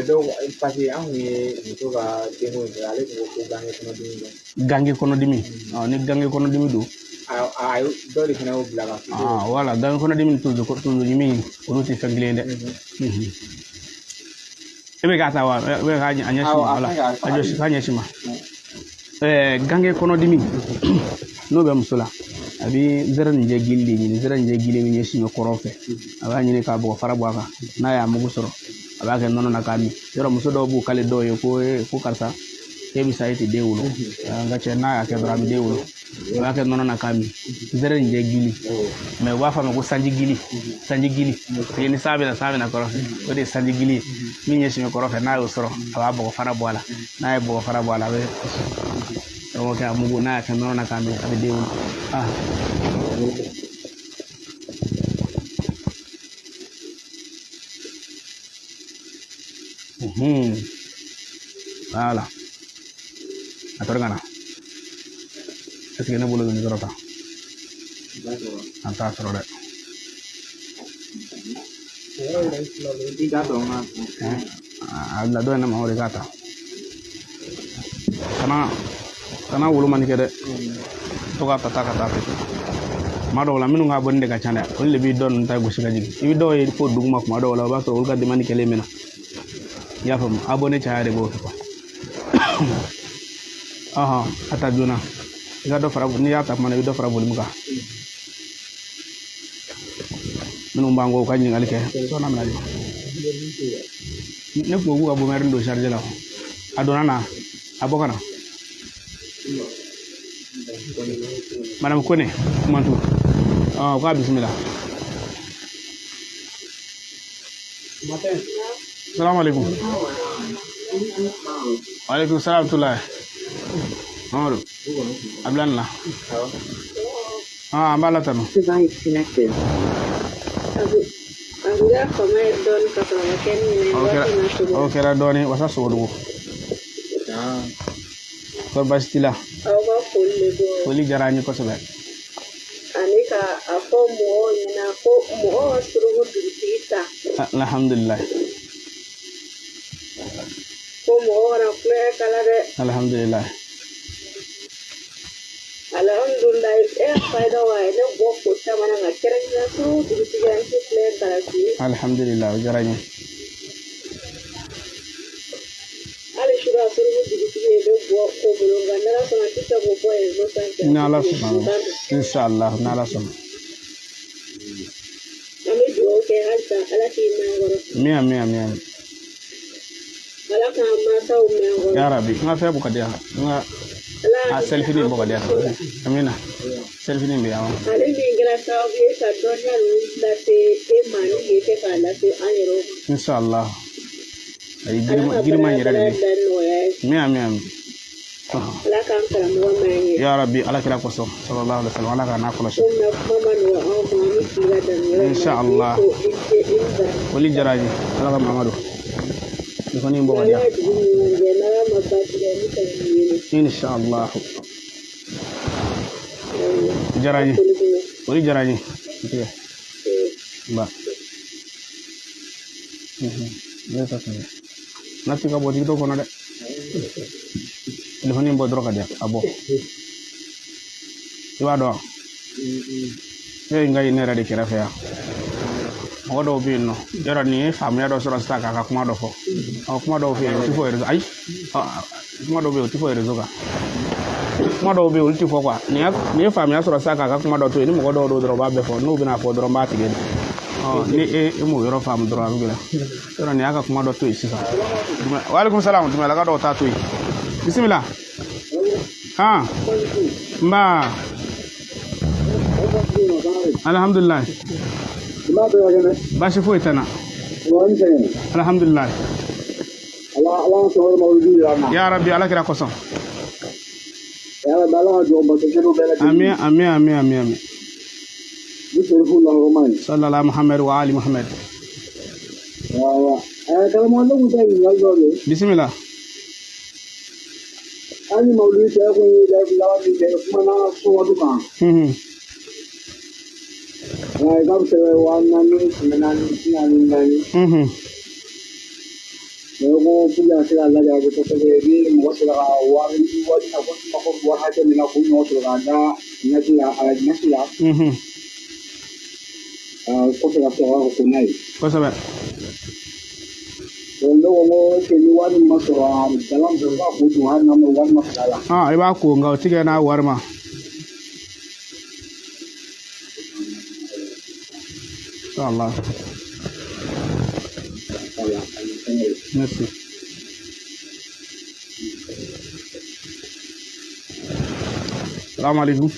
Donc parce que an kun ye muso ka denko in kɛ, ale tun ko ko gange kɔnɔdimi don. Gange kɔnɔdimi. Ni gange kɔnɔdimi don. A ye dɔ de fana y'o bila ka. Wala, gange kɔnɔdimi ni tonso ɲimi, olu tɛ fɛn kelen ye dɛ. E bɛ k'a ta wa? E bɛ k'a ɲɛsin ma? Wala, a jɔsi k'a ɲɛsin ma. Gange kɔnɔdimi n'o bɛ muso la, a bɛ zɛrɛninjɛ gili de ɲini. Zɛrɛninjɛ gili bɛ ɲɛsin kɔrɔn fɛ, a b'a ɲini k'a bɔgɔ fara bɔ a kan. N'a y'a mugu sɔrɔ, a b'a kɛ nɔnɔ na k'a min. Yɔrɔ muso dɔw b'u kale dɔw ye ko ko karisa, e bɛ sa, e tɛ den wolo. Nka cɛ, n'a y'a kɛ dɔrɔn, a bɛ den wolo. A b'a kɛ nɔnɔ na k'a min, zɛrɛninjɛ gili. Mɛ u b'a fɔ a ma ko sanji gili. Sanji gili, parce que ni san bɛna, san bɛna kɔrɔ fɛ, o de ye sanji gili ye. Min ɲɛsin bɛ kɔrɔ fɛ, n'a y'o sɔrɔ, a b'a bɔgɔ fara bɔ a la. N'a ye bɔgɔ fara bɔ a la, a bɛ kɛ a mugu. N'a y'a kɛ nɔnɔ na k'a min, a bɛ den wolo. Voilà. A tɔrɔ ka na. Est ce que ne bolo bɛ nin sɔrɔ tan? An t'a sɔrɔ dɛ. A bila dɔ in na ma, o de k'a ta. Kana wolomani kɛ dɛ. To k'a ta ka taa fɛ. Kuma dɔw la, minnu ka bɔ de ka ca dɛ, olu de b'i dɔ ninnu ta gosi ka jigin. I bɛ dɔw ye fo duguma, kuma dɔw la, o b'a sɔrɔ olu ka demande kɛlen bɛ na. I y'a faamu? Abonné caya de b'o kɛ. A ta joona. I ka dɔ fara, n'i y'a ta kuma na, i bɛ dɔ fara volume kan. Minnu b'an kɔ, u ka ɲininkali kɛ. Sɔnni an bɛna jɔ. Ne kun ko k'u ka bomɛri don charge la. A donna na, a bɔ ka na. Madame Kone, Kumantu. K'a bisimila. Salamu alaikum. Wa alaikum salam tula. Mamadu. Ablan la. An b'a la tanu. O kɛra dɔɔni wasa sogodugu. Kɔri baasi t'i la? Foli diyara an ye kosɛbɛ. Ani ka a fɔ mɔgɔw ɲɛna ko mɔgɔw ka suruku dugutigi ta. Alhamdulilayi. Ko mɔgɔw kana kulonkɛ k'a la dɛ. Alhamdulilayi. Alhamdulilayi, e fayida wa ye ne bɔ ko caman na, nka kɛrɛnkɛrɛnnenya suruku dugutigi an tɛ kulonkɛ k'a la bi. Alhamdulilayi, o diyara n ye. Hali sura suruku dugutigi ye ne bɔ ko bolo, nka n'Ala sɔnna n tɛ se k'o bɔ yen sanfɛ. N'Ala sɔnna, inshallah, n'Ala sɔnna. An bɛ dugawu kɛ halisa, Ala k'i mɛn kɔrɔ. Amin, amin, amin. Ala k'an mansaw mɛn kɔrɔ. Ya Rabbi, n ka fɛn bɔ ka di yan. N ka a selfie nin bɔ ka di yan. Amina. Selfie nin bɛ yan wa? Ale min kɛra sababu ye ka dɔnniya ninnu lase e ma ni k'i kɛ k'a lase an yɛrɛw ma. Inshallah. Ayi, girima yɛrɛ de bɛ. Amin, amin, amin. Ala k'an karamɔgɔ mɛn ye. Ya Rabbi, Ala kira kosɔn, sallallahu alaihi wasallam, Ala k'a n'a kɔlɔsi. Inshallah. Foli diyara n ye. Ala ka Mamadu. Nin kɔni bɔ ka di yan. Inshallah. Diyara n ye. Foli diyara n ye. N tigɛ. Ba. Ne ta sɛbɛn. N'a ti ka bɔ TikTok kɔnɔ dɛ. Telefɔni in bɔ dɔrɔn ka di yan. A bɔ. I b'a dɔn wa? Ne ye n ka ne yɛrɛ de kɛrɛfɛ yan. Mɔgɔ dɔw bɛ yen nɔ, yɔrɔ nin ye faamuya dɔ sɔrɔ sisan k'a ka kuma dɔ fɔ. Ɔ, kuma dɔw bɛ yen, o tɛ fɔ réseau. Ayi, kuma dɔw bɛ yen, o tɛ fɔ réseau kan. Kuma dɔw bɛ yen olu ti fɔ quoi. Nin ye faamuya sɔrɔ sisan k'a ka kuma dɔ to yen, ni mɔgɔ dɔw don dɔrɔn u b'a bɛɛ fɔ, n'u bɛna fɔ dɔrɔn n b'a tigɛ de. Ni e m'o yɔrɔ faamu dɔrɔn a bɛ gɛlɛya. Yɔrɔ nin y'a ka kuma dɔ to yen sisan. Waaleykum salam, Dumayalaka dɔw t'a to yen. Bisimila. Han. Nba. Alhamdulilayi. Baasi foyi tɛ n na. Alhamdulilayi. Ya Rabbi, Ala kira kosɔn. Amin amin amin amin amin. Sallallahu Muhammad wa ali Muhammad. Bismillah. Kosɛbɛ. I b'a ko nka o ti kɛ n'a wari ma. Inshallah. Merci. Salam alaikum.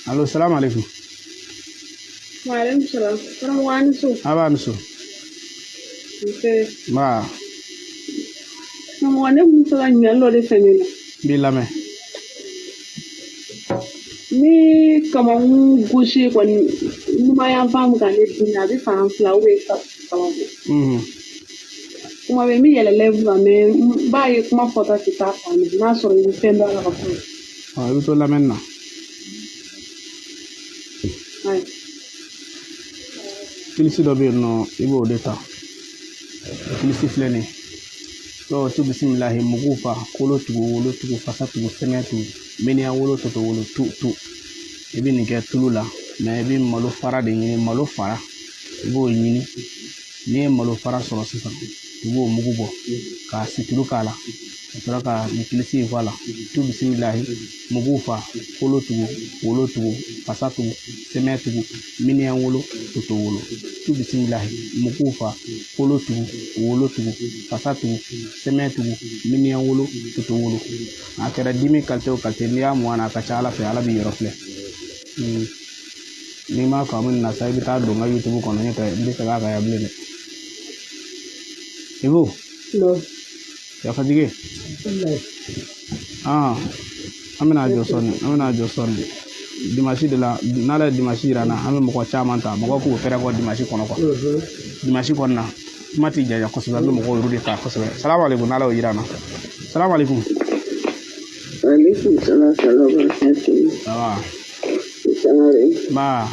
Allo, salam alaikum. Wa alaikum salam. Karamɔgɔ a ni su. A b'a ni su. Nse. Nba. Karamɔgɔ ne kun bɛ fɛ ka ɲininkali dɔ de fɛ ne la. N b'i lamɛn. Ni kamankun gosi kɔni numan yanfan bɛ ka ne dimi a bɛ fan fila saba bɔ. Kuma bɛɛ n bɛ yɛlɛ live kan mais n b'a ye kuma fɔta tɛ taa fan fɛ n'a sɔrɔ i bɛ fɛn dɔn a la ka fɔ. I bɛ to lamɛnni na. Kilisi dɔ bɛ yen nɔ i b'o de ta. Kilisi filɛ nin ye. Dɔw tu bisimilahi mugu fa kolo tugu wolo tugu fasa tugu sɛmɛ tugu miniyan wolo toto wolo tu tu. I bɛ nin kɛ tulu la mais i bɛ malo fara de ɲini, malo fara i b'o ɲini. N'i ye malo fara sɔrɔ sisan i b'o mugu bɔ k'a situlu k'a la ka sɔrɔ ka nin kilisi in fɔ a la. Tu bisimilahi mugu fa kolo tugu wolo tugu fasa tugu sɛmɛ tugu miniyan wolo toto wolo. Tu bisimilahi mugu fa kolo tugu wolo tugu fasa tugu sɛmɛ tugu miniyan wolo toto wolo. A kɛra dimi kalite o kalite n'i y'a mun a ka ca Ala fɛ Ala b'i yɔrɔ filɛ. N'i m'a faamu nin na sa i bɛ taa don n ka YouTube kɔnɔ n tɛ segin a kan yan bilen dɛ. Ibu. Yafatigi. An bɛna jɔ sɔɔni, dimanche de la n'Ala ye dimanche yira n na an bɛ mɔgɔ caman ta mɔgɔw k'u pɛrɛn kɔ dimanche kɔnɔ quoi. Dimanche kɔni na kuma ti janya kosɛbɛ an bɛ mɔgɔw yɛrɛ de ta kosɛbɛ. Salamu aleykum n'Ala y'o yira n na. Salamu aleykum. Aleykum salaam wa. Ba.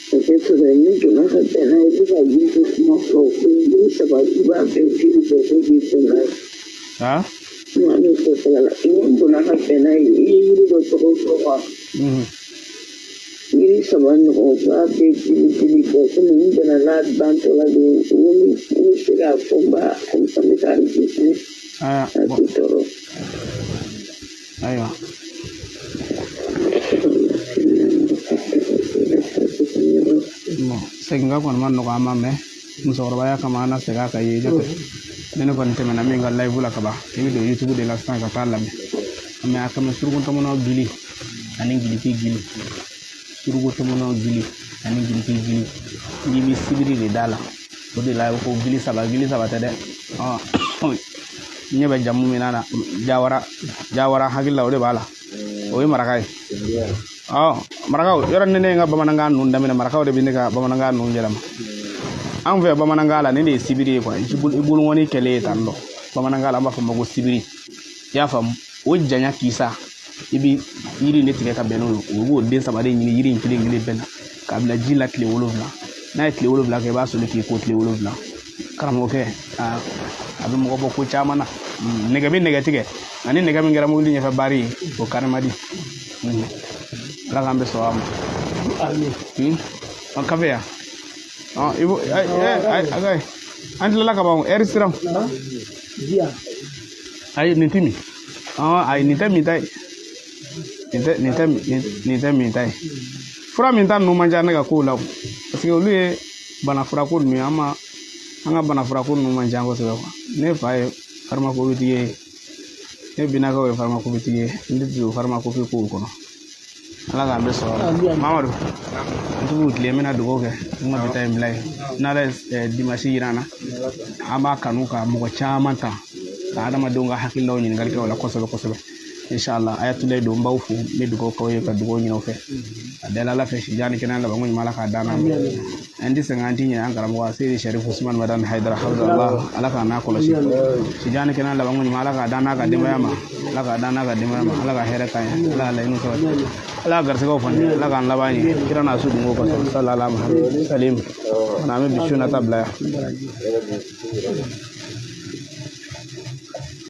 Ne donna ka bɛn n'a ye i bɛ ka yiri kuma fɔ ko yiri saba i b'a bɛɛ jiri bɔ ko k'i kun n'a ye. Kuma min fɔ fɔlɔ la i donna ka bɛn n'a ye i ye yiri dɔ tɔgɔ fɔ quoi. Yiri saba ɲɔgɔn b'a bɛɛ jiri bɔ komi n bɛnna n'a bantɔ la de n bɛ se k'a fɔ n b'a comme ça n bɛ taa enregistré. A t'i tɔɔrɔ. Ayiwa. Segin ka kɔni ma nɔgɔ an ma mɛ musokɔrɔbaya kama an na segin a kan ye n'o tɛ ni ne kɔni tɛmɛna min ka live la ka ban i bɛ don YouTube de la sisan ka taa lamɛn. Mais a kama suruku tɔmɔnɔ gili ani giliki gili, suruku tɔmɔnɔ gili ani giliki gili, n'i bɛ sibiri de da la o de la ko gili saba gili saba tɛ dɛ. N ɲɛ bɛ jamu min na Jawara hakili la o de b'a la, o ye maraka ye. Marakaw yɔrɔ ni ne ye n ka bamanankan ninnu daminɛ marakaw de bɛ ne ka bamanankan ninnu yɛlɛma. An fɛ bamanankan la nin de ye sibiri ye quoi, i bolokɔni kɛlen ye tan tɔ bamanankan la an b'a fɔ ma ko sibiri. I y'a faamu o janya kisa i bɛ yiri in de tigɛ ka bɛn n'o ye, o b'o den saba de ɲini yiri in kelen kelen bɛɛ la k'a bila ji la tile 7. N'a ye tile 7 kɛ i b'a soli k'i ko tile 7. Karamɔgɔkɛ a bɛ mɔgɔ bɔ ko caman na. Nɛgɛ bɛ nɛgɛ tigɛ nka ni nɛgɛ min kɛra mobili ɲɛfɛ baari ye o kari man di. Ala k'an bɛ sɔn a ma. Kafe yan. I b'o an tilala ka ban ɛri sira. Ayi, nin ti min. Ayi, nin tɛ min ta ye. Nin tɛ min ta ye. Fura min ta ninnu man ca ne ka kow la o. Parce que olu ye bana furako ninnu ye, an ma an ka bana furako ninnu man ca kosɛbɛ quoi. Ne fa ye pharmacopée ye, ne binakaw ye pharmacopée ye, n tɛ don pharmacopée kow kɔnɔ. Ala k'an bɛɛ sɔrɔ. Mamadu, n t'u tile, n bɛna dugawu kɛ, n ka bi taa in bila yen. N'Ala ye dimanche yira an na, an b'a kanu ka mɔgɔ caman ta ka adamadenw ka hakililaw ɲininkali kɛ o la kosɛbɛ kosɛbɛ. Inshallah, ayatollah don, n b'aw fo, n bɛ dugawu k'aw ye ka dugawu ɲini aw fɛ. A dala Ala fɛ, sijan ni kɛnɛya labanko ɲuman Ala k'a d'an ma. An tɛ sɛgɛn, an tɛ ɲinɛ an karamɔgɔ Seyidi Sarifu Usumani Madani Hayidara hafizallah, Ala k'a n'a kɔlɔsi. Sijan ni kɛnɛya labanko ɲuman Ala k'a d'an n'a ka denbaya ma, Ala k'a d'an n'a ka denbaya ma, Ala ka hɛrɛ k'an ye, Ala ka laɲiniw sabati, Ala ka garisɛgɛw fana, Ala k'an laban ye kira n'a su dunko kosɔn, sallallahu alaihi wa sallam. An bɛ bi su nata bila yan.